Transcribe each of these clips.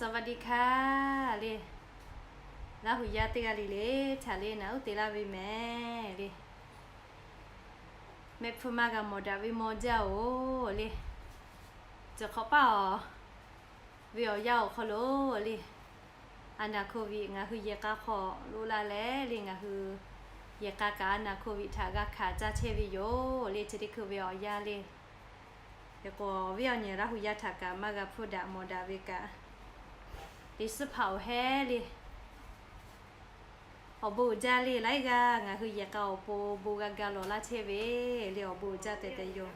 สวัสดีค่ะ le. Laˇ huˍ yaˇ teˇ g'aˇ le le htaꞈ le naꞈ uˉ te laˇ ve mehˍ le. Mehˆ hpfuhˇ maˇ g'a mawˬ daꞈ ve mawˇ jaˇ oˬ le. Cawˬ hk'awꞈ paˇ awˬ ve awˬ yanˇ awˬ hk'aw lo le, a naˍ hk'oˆ viˆ ngaˬ hui yehˬ k'a hk'aw loꞈ la leh le, ngaˬ hui yehˬ k'a kaꞈ a naˍ hk'oˆ viˆ htaꞈ g'a hkanˍ caˇ chehˇ ve yoˬ le. Chi teˇ hkui ve awˬ yanˇ le, hk'e k'o, awˬ viˉ awˬ nyi Laˇ huˍ yaˇ htaꞈ kaꞈ maˇ g'a hpfuhˇ daꞈ mawˬ daꞈ ve kaꞈ, teˇ suhˉ hpaˍ awˬ hehˉ le, awˬ bon uiˍ jaˇ le. Laiˉ g'aˇ ngaˬ hui yehˬ k'a awˬ pon bon g'a ga lawˬ laˇ chehˇ ve le. Awˬ bon uiˍ jaˇ tehꞈ tehꞈ yoˬ.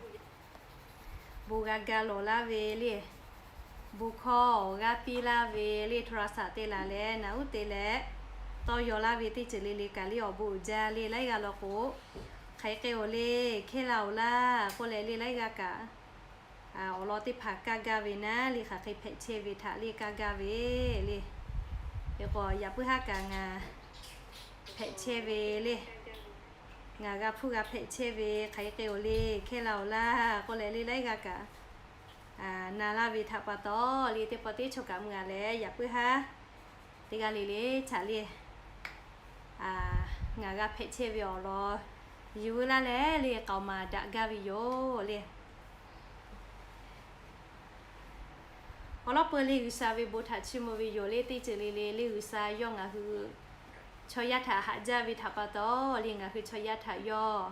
Bon g'a ga lawˬ laˇ ve le, bon hkawˇ awˬ g'aˇ piˇ laˇ ve le, โทรศัพท์ te laˬ leh naꞈ uˉ te leh tawˇ yaw laˇ ve teˇ ceuˬ le le kaꞈ le awˬ bon uiˍ jaˇ le. Laiˉ g'aˇ law k'o, hk'aˬ hk'e k'o le, hkehˇ la oˬ laˇ k'oˆ leh le laiˉ g'aˇ kaꞈ awˬ lawn teˇ hpaˍ kaˇ gaˇ ve naˉ le, hk'aˬ hk'e hpehꞈ chehˇ ve htaꞈ le kaˇ gaˇ ve le. Hk'e k'o, yaꞈ puiˉ haˉ kaꞈ ngaˬ hpehꞈ chehˇ ve le. Ngaˬ g'a hpfuhˇ g'a hpehꞈ chehˇ ve hk'aˬ hk'e k'o le, hkehˇ la oˬ laˇ k'oˆ leh le laiˉ g'aˇ kaꞈ na laˇ ve htaꞈ pa taw le, teˇ pawˆ teˇ chaw kaꞈ mvuh a leh yaꞈ puiˉ haˉ teˇ g'aˇ le le htaꞈ le ngaˬ g'a hpehꞈ chehˇ ve awˬ lawn yuˬ veu laˇ leh le k'aoˍ maˍ daꞈ gaˇ ve yoˬ le. Awˬ lawn peu le G'uiˬsha ve bon htaꞈ chiˇ mvuh ve yoˬ le. Teˇ ceuˬ le le le G'uiˬsha yawˇ ngaˬ hui chaw yaˇ htaꞈ haꞈ jaˇ ve htaꞈ pa taw le, ngaˬ hui chaw yaˇ htaꞈ yawˇ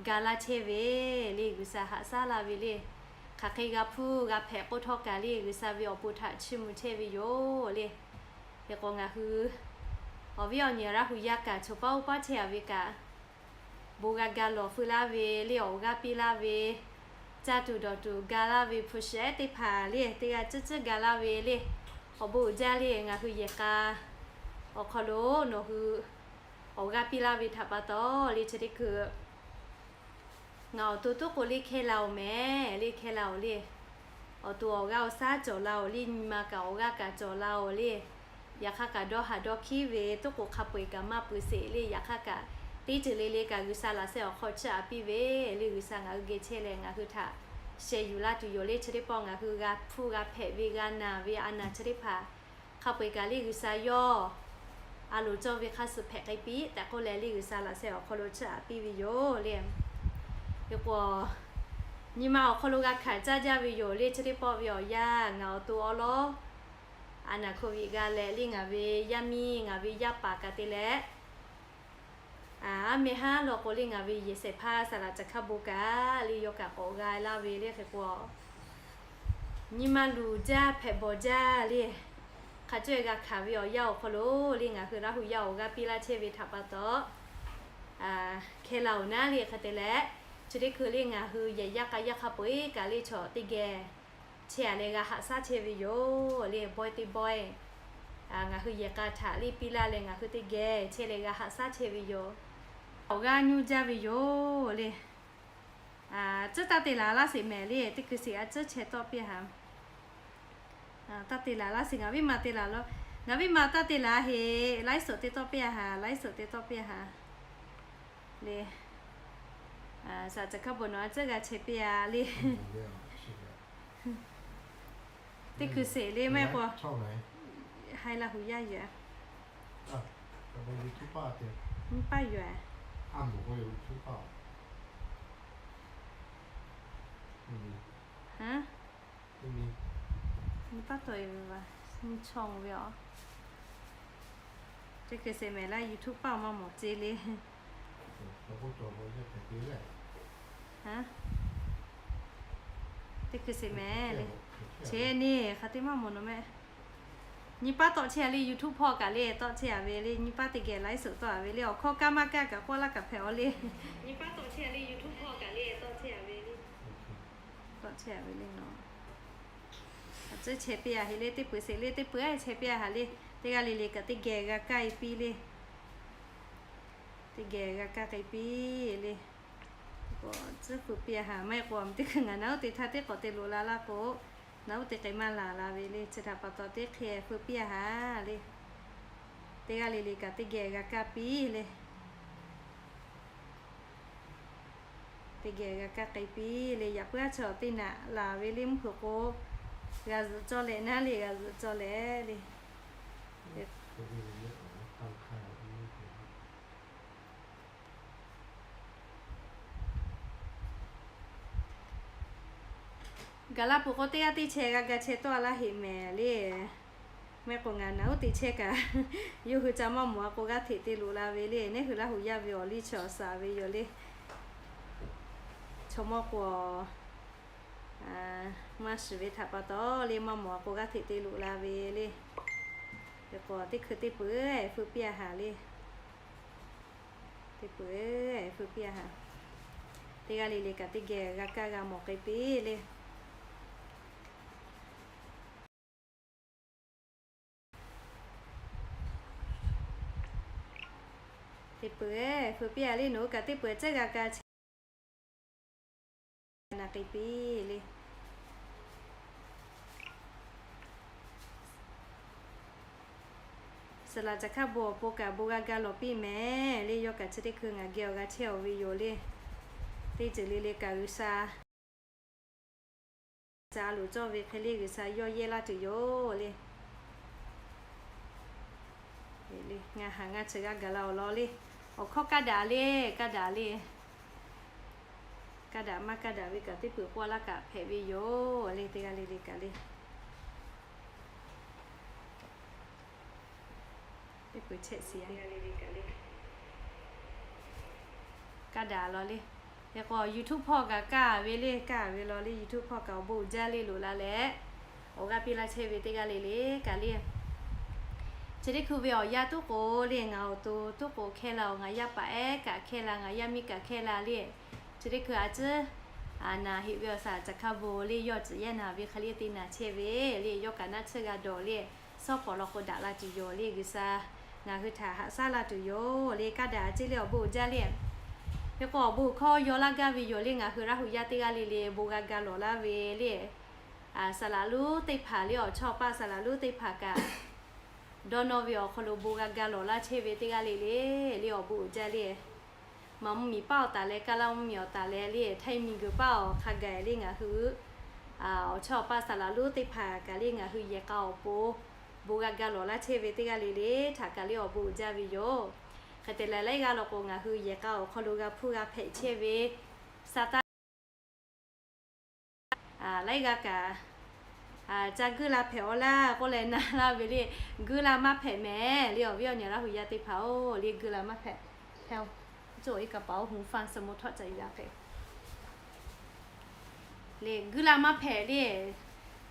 ga laˇ chehˇ ve le. G'uiˬsha haꞈ shaˉ la ve le. Hk'aˬ hk'e g'a hpfuhˇ g'a hpehꞈ k'oˆ htawˇ kaꞈ le G'uiˬsha ve awˬ bon htaꞈ chiˇ mvuh chehˇ ve yoˬ le. Hk'e k'o, ngaˬ hui awˬ viˉ awˬ nyi Laˇ huˍ yaˇ kaꞈ choˬ paˉ oˇ paˉ chehˇ a ve kaꞈ, bon g'a ga lawˬ feu laˇ ve le, awˬ g'aˇ piˇ laˇ ve, caˇ tuˬ dawˬ tuˬ ga laˇ ve hpu shehˍ teˇ hpaˍ le, teˇ g'aˇ tcuhˉ tcuhˉ ga laˇ ve le, awˬ bon uiˍ jaˇ le. Ngaˬ hui yehˬ k'a awˬ hk'aw lo nawˬ hui awˬ g'aˇ piˇ laˇ ve htaꞈ pa taw le, chi teˇ hkui ngaˬ awˬ to toˉ k'o le hkehˇ la oˬ mehˍ le, hkehˇ la oˬ le. Awˬ to awˬ g'aˇ awˬ shaˉ cawˬ la oˬ le, nyi ma kaꞈ awˬ g'aˇ kaꞈ cawˬ la oˬ le. Yaꞈ hk'aˇ kaꞈ dawˇ haˍ dawˇ hkiˉ ve toˉ k'o hk'a peu-eˬ kaꞈ maˇ peu sheˍ le. Yaꞈ hk'aˇ kaꞈ teˇ ceuˬ le le kaꞈ G'uiˬsha laꞈ sheh awˬ hk'aw chiˇ aꞈ piˇ ve le. G'uiˬsha ngaˬ hui geh chehˇ leh ngaˬ hui htaꞈ sheh yuˬ laˇ tuˬ yoˬ le. Chi teˇ pawˆ ngaˬ hui g'a hpfuhˇ g'a hpehꞈ ve g'a naˬ ve a naˬ chi teˇ hpaˍ hk'a peu-eˬ kaꞈ le G'uiˬsha yawˇ a loˍ cawˇ ve hk'a suh hpehꞈ k'ai piˇ tehꞈ k'oˆ leh le G'uiˬsha laꞈ sheh awˬ hk'aw lo chiˇ aꞈ piˇ ve yoˬ le. Hk'e k'o, nyi ma awˬ hk'aw lo g'a hkanˍ caˇ jaˇ ve yoˬ le. Chi teˇ pawˆ ve awˬ yanˇ ngaˬ awˬ to awˉ lawˉ a naˍ hk'oˆ viꞈ g'a leh le ngaˬ ve yaˇ miˇ ngaˬ ve yaˇ paˍ kaꞈ te leh aˉ meh haˉ law k'o le ngaˬ ve yehˬ shehˍ hpaˇ saˍ laꞈ caˬ hkaˇ bon kaꞈ le yawˇ kaꞈ k'awꞈ g'a laˇ ve le. Hk'e k'o, nyi ma luˬ jaˇ hpehꞈ bawˬ jaˇ le. Hk'a cawehˇ g'a hkanˍ ve awˬ yanˇ awˬ hk'aw lo le ngaˬ hui Laˇ huˍ yaˇ awˬ g'aˇ piˇ laˇ chehˇ ve htaꞈ pa taw, hkehˇ la oˬ naˉ le hk'e te leh, chi teˇ hkui le ngaˬ hui yehˬ yaˇ k'a yaˇ hk'a peu-eˬ kaꞈ le chaw teˇ geh chehˇ a leh g'a haꞈ shaˉ chehˇ ve yoˬ le. Bawehˇ teˇ bawehˇ ngaˬ hui yehˬ k'a htaꞈ le piˇ laˇ leh ngaˬ hui teˇ geh chehˇ leh g'a haꞈ shaˉ chehˇ ve yoˬ. Awˬ g'aˇ nyuˇ jaˇ ve yoˬ le. Tcuhˉ taˇ te laˬ laˇ sheˍ mehˍ le, teˇ hkui sheˍ a tcuhˉ chehˇ tawˆ piˇ a haꞈ. Taˇ te laˬ laˇ sheˍ, ngaˬ viˉ ma te laˬ la. Ngaˬ viˉ ma taˇ te laˬ heˍ, ไลฟ์สด te tawˆ piˇ a haꞈ, ไลฟ์สด te tawˆ piˇ a haꞈ le. Saˍ laꞈ caˬ hkaˇ bon nawˬ a tcuhˉ g'a chehˇ piˇ a le. Teˇ hkui sheˍ le maˇ heˆ k'o, hai Laˇ huˍ yaˇ yoˬ. Nyi paˇ yoˬ a. Nyi paˇ tawˆ e ve a, nyi chaw ve a. Teˇ hkui sheˍ mehˍ laˇ, YouTube paˇ maˇ mawˬ ce le. Teˇ hkui sheˍ mehˍ le. Cheˇ neˇ hk'a te maˇ mawˬ nawˬ mehˆ. Nyi paˇ tawˆ chehˇ a le, YouTube hpawˇ kaꞈ le tawˆ chehˇ a ve le. Nyi paˇ teˇ geh ไลฟ์สด tawˆ a ve le. Awˬ hkawˇ kaˇ maˇ kaˇ kaꞈ k'awꞈ laˇ kaꞈ hpehꞈ a le. Nyi paˇ tawˆ chehˇ a le, YouTube hpawˇ kaꞈ le tawˆ chehˇ a ve le. Tawˆ chehˇ a ve le nawˬ. A tcuhˉ chehˇ piˇ a heˍ le, teˇ peuˬ sheˍ le, teˇ peuˬ a chehˇ piˇ a haꞈ le. Teˇ g'aˇ le le kaꞈ teˇ geh g'a kaˇ e piˇ le. Teˇ geh g'a kaˇ k'ai piˇ le. Tcuhˉ feu piˇ a haꞈ, maˇ heˆ k'o teˇ hkui ngaˬ naˉ uˉ te htaˇ teˇ k'awꞈ te loꞈ la laˇ k'o, naˉ uˉ te k'ai maˇ laˬ la ve le. Chi htaꞈ pa taw teˇ hk'e feu piˇ a haꞈ le. Teˇ g'aˇ le le kaꞈ teˇ geh g'a kaˇ piˇ le. Teˇ geh g'a kaˇ k'ai piˇ le. Yaꞈ puiˉ a chaw teˇ naꞈ laˬ ve le mvuhˇ hpeuꞈ k'o, G'a zuhꞈ cawˇ leh naˉ le, g'a zuhꞈ cawˇ leh le. Gaˬ la peuˬ k'o, teˇ g'aˇ teˇ chehˇ g'a ga chehˇ tawˆ laˇ heꞈ mehˍ le. Mehˆ k'o, ngaˬ naˬ uˉ te chehˇ kaꞈ, yawˇ hui ca maˇ mawˬ a k'o, g'aˇ hteꞈ te loꞈ la ve le. Neˉ hui Laˇ huˍ yaˇ ve awˬ liˇ chi awˬ suhˍ ve yoˬ le. Chaw mawˇ k'o, maˇ shiˍ ve htaꞈ pa taw le, maˇ mawˬ a k'o, g'aˇ hteꞈ te loꞈ la ve le. Hk'e k'o, teˇ hkui teˇ peuˬ feu piˇ a haˍ le. Teˇ peuˬ feu piˇ a haˍ. Teˇ g'aˇ le le kaꞈ teˇ geh g'a kaˇ g'a mawˬ k'ai piˇ le. Teˇ peuˬ feu piˇ a le, nawˬ hui kaꞈ teˇ peuˬ cehˇ g'a kaˇ chehˇ naˍ k'ai piˇ le. Saˍ laꞈ caˬ hkaˇ bon awˬ pon kaꞈ bon g'a ga lawˬ piˇ mehˍ le. Yawˇ kaꞈ chi teˇ hkui ngaˬ geh awˬ g'a chehˇ awˬ ve yoˬ le. Teˇ ceuˬ le le kaꞈ G'uiˬsha ca loˍ cawˇ ve hk'e le, G'uiˬsha yawˇ yehˇ laˇ tuˬ yoˬ le. Ngaˬ haˍ ngaˇ chi g'a gaˬ la awˬ lawn le. Awˬ hkawˇ kaˇ daꞈ le, kaˇ daꞈ le. Kaˇ daꞈ maˇ kaˇ daꞈ ve kaꞈ teˇ peuˬ k'oˆ laˇ kaꞈ hpehꞈ ve yoˬ le. Teˇ g'aˇ le le kaꞈ le. Teˇ peuˬ chehˇ shiˍ a. Kaˇ daꞈ law le. Hk'e k'o, YouTube hpawˇ kaꞈ kaˇ ve le, kaˇ ve law le. YouTube hpawˇ kaꞈ awˬ bon uiˍ jaˇ le loꞈ la leh, awˬ g'aˇ piˇ laˇ chehˇ ve teˇ g'aˇ le le kaꞈ le. Chi teˇ hkui ve awˬ yanˇ tuˉ k'o le, ngaˬ awˬ to tuˉ k'o hkehˇ la oˬ, ngaˬ yaˇ paˍ ehˉ kaꞈ hkehˇ la, ngaˬ yaˇ miˇ kaꞈ hkehˇ la le. Chi teˇ hkui a ciˉ naˬ heꞈ ve awˬ saˍ caˬ hkaˇ bon le, yawˇ tcuhꞈ yehˇ naˍ ve hk'e le te naˬ chehˇ ve le. Yawˇ kaꞈ naˆ tsuhˇ g'a dawˬ le, shawˉ pawˍ law k'o daꞈ la tuˬ yoˬ le. G'uiˬsha ngaˬ hui htaꞈ haꞈ shaˉ la tuˬ yoˬ le. Kaˇ daꞈ a ciˉ le awˬ bon uiˍ jaˇ le. Hk'e k'o, awˬ bon hkawˇ yaw laˇ gaˇ ve yoˬ le. Ngaˬ hui Laˇ huˍ yaˇ teˇ g'aˇ le le bon g'a ga lawˬ laˇ ve le. Saˍ laꞈ lonˉ teˇ hpaˍ le, awˬ chawˇ awˬ paˇ saˍ laꞈ lonˉ teˇ hpaˍ kaꞈ dawˇ nawˇ ve awˬ hk'aw lo bon g'a ga lawˬ laˇ chehˇ ve teˇ g'aˇ le le, le awˬ bon uiˍ jaˇ le. Maˍ mvuhˇ miˬ paˇ awˬ taˍ leh, kaˇ laˇ mvuhˇ miˬ awˬ taˍ leh le, htaiˇ miˬ guiˬ paˇ awˬ hk'a gaˬ le ngaˬ hui awˬ chawˇ awˬ paˇ saˍ laꞈ lonˉ teˇ hpaˍ kaꞈ le ngaˬ hui yehˬ k'a awˬ pon bon g'a ga lawˬ laˇ chehˇ ve teˇ g'aˇ le le htaꞈ kaꞈ le awˬ bon uiˍ jaˇ ve yoˬ. Hk'e te leh laiˉ g'aˇ law k'o, ngaˬ hui yehˬ k'a awˬ hk'aw lo g'a hpuˇ g'a hpehꞈ chehˇ ve Saˍtanˍ laiˉ g'aˇ kaꞈ ca guiˇ la hpehꞈ aw laˇ k'oˆ leh na laˇ ve le. Guiˇ la maˇ hpehꞈ mehˍ le. Awˬ viˉ awˬ nyi Laˇ huˍ yaˇ teˇ hpaˍ-oˬ le, guiˇ la maˇ hpehꞈ. Heh, cawˬ e kaꞈ paˍ-oˬ, hun fanˇ saˍmo htawˆ ca yuˬ la hk'e le, guiˇ la maˇ hpehꞈ le.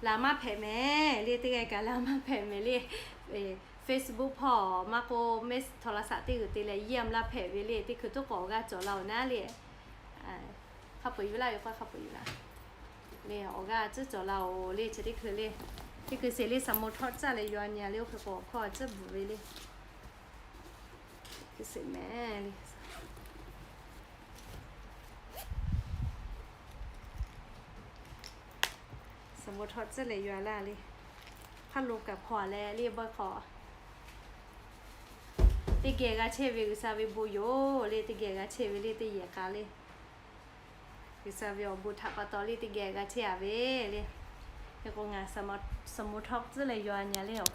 La maˇ hpehꞈ mehˍ le, teˇ g'aˇ kaꞈ la maˇ hpehꞈ mehˍ le. Facebook hpawˇ maˇ k'oˆ, mehˆ โทรศัพท์ teˇ g'uiˬ te leh yehˇ mvuh laˇ hpehꞈ ve le. Teˇ hkui tuˉ k'awꞈ g'aˇ cawˬ la-oˬ naˉ le. Hk'a peu-eˬ yuˬ laˇ ve k'o hk'a peu-eˬ yuˬ laˇ le. Awˬ g'aˇ tcuhˉ cawˬ la-oˬ le. Chi teˇ hkui le, teˇ hkui sheˍ le, saˍmo htawˆ caˇ leh yuˬ a nyi le. Oˇ hk'e k'o awˬ hkawˇ tcuhˉ bvuhꞈ ve le. Hkui sheˍ mehˍ le. Saˍmo htawˆ tcuhˉ leh yuˬ a laˇ le. Hk'a lo kaꞈ hpaw a leh le bawˆ hk'aw, teˇ geh g'a chehˇ ve G'uiˬsha ve bon yoˬ le. Teˇ geh g'a chehˇ ve le teˇ yehˬ k'a le. G'uiˬsha ve awˬ bon htaꞈ pa taw le teˇ geh g'a chehˇ a ve le. Hk'e k'o ngaˬ saˍmo htawˆ tcuhˉ leh yuˬ a nyi le. Awˬ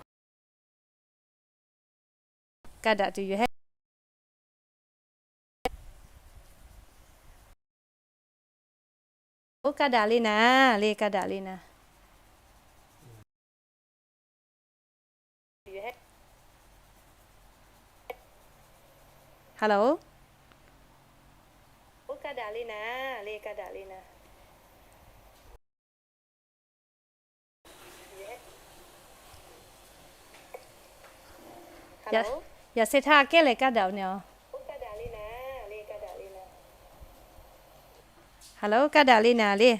kaˇ daꞈ tuˬ yoˬ hehˉ. Oˇ kaˇ daꞈ le naˍ le, kaˇ daꞈ le naˍ. Hello. Oˇ kaˇ daꞈ le naˍ le, kaˇ daꞈ le naˍ. Yaꞈ sheh htaˇ kehˉ lehˬ kaˇ daꞈ-oˬ ne-oˬ. Hello, kaˇ daꞈ le naˍ le.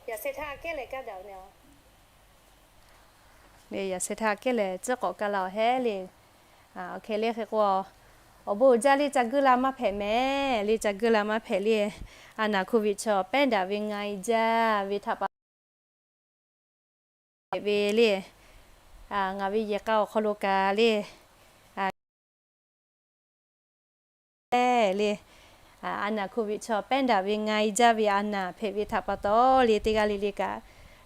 Yaꞈ sheh htaˇ kehˉ lehˬ kaˇ daꞈ-oˬ ne-oˬ. Yaꞈ sheh htaˇ kehˉ lehˬ tcuhˉ k'awꞈ kaˇ la-oˬ hehˉ le. Awˬ hk'e le hk'e k'o, awˬ bon uiˍ jaˇ le ca guiˇ la maˇ hpehꞈ mehˍ le, ca guiˇ la maˇ hpehꞈ le. A naˍ โควิด chaw pehˉ daꞈ ve nga e jaˇ ve htaꞈ pa ve le. Ngaˬ ve yehˬ k'a awˬ hk'aw lo kaꞈ le, le, A naˬ hkoˇ viꞈ chaw pehˉ daꞈ ve nga e jaˇ ve a naˬ hpehꞈ ve htaꞈ pa taw le, teˇ g'aˇ le le kaꞈ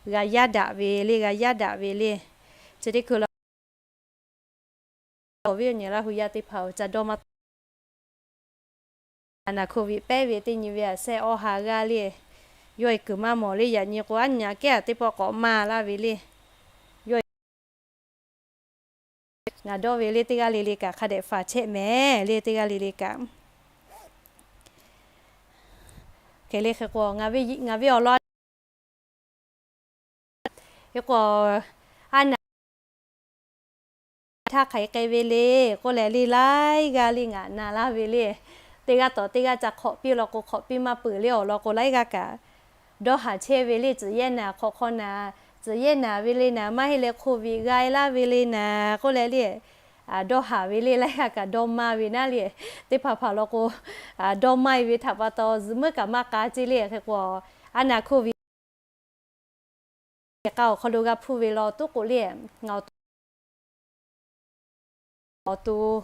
g'a yaˇ daꞈ ve le, g'a yaˇ daꞈ ve le. Chi teˇ hkui la awˬ viˉ awˬ nyi Laˇ hu yaˇ teˇ hpaˍ-oˬ, ca dawˇ maˇ taˍ. A naˬ hkoˇ viꞈ pehˉ ve teˇ nyi ve aꞈ shehˆ awˇ ha g'aˇ le, yawˇ e kuiˬ maˇ mawˬ le. Yaꞈ nyi k'o, aˉ nyi aꞈ kehˉ aꞈ teˇ pawˆ k'awꞈ maˇ laˇ ve le. Yawˇ ngaˬ dawˇ ve le, teˇ g'aˇ le le kaꞈ hk'a dehꞈ faˍ chehˇ mehˍ le, teˇ g'aˇ le le kaꞈ. Hk'e le hk'e k'o, ngaˬ ve awˬ lawn hk'e k'o, a naˬ htaˇ hk'aˬ hk'e k'ai ve le k'oˆ leh le, laiˉ g'aˇ le ngaˬ na laˇ ve le. Teˇ g'aˇ tawˍ teˇ g'aˇ ca hk'awꞈ piˇ law k'o, hk'awꞈ piˇ maˇ peuˬ le, awˬ lawn k'o laiˉ g'aˇ kaꞈ dawˇ haˍ chehˇ ve le. Tcuhˍ yehˇ naˬ hk'awꞈ hk'aw naˬ, tcuhˍ yehˇ naˬ ve le naˬ, maˇ heˆ leh hk'oˇ viꞈ g'a e laˇ ve le naˬ k'oˆ leh le, dawˇ haˍ ve le, laiˉ g'aˇ kaꞈ dawˇ maˇ ve naˉ le. Teˇ hpaˍ hpaˍ law k'o, dawˇ maˇ e ve htaꞈ pa taw zuhꞈ muiˉ kaꞈ maˇ k'a ceˇ le. Hk'e k'o, a naˬ hkoˇ viꞈ k'a awˬ hk'aw lo g'a hpuˇ ve law tuˉ k'o le, ngaˬ awˬ to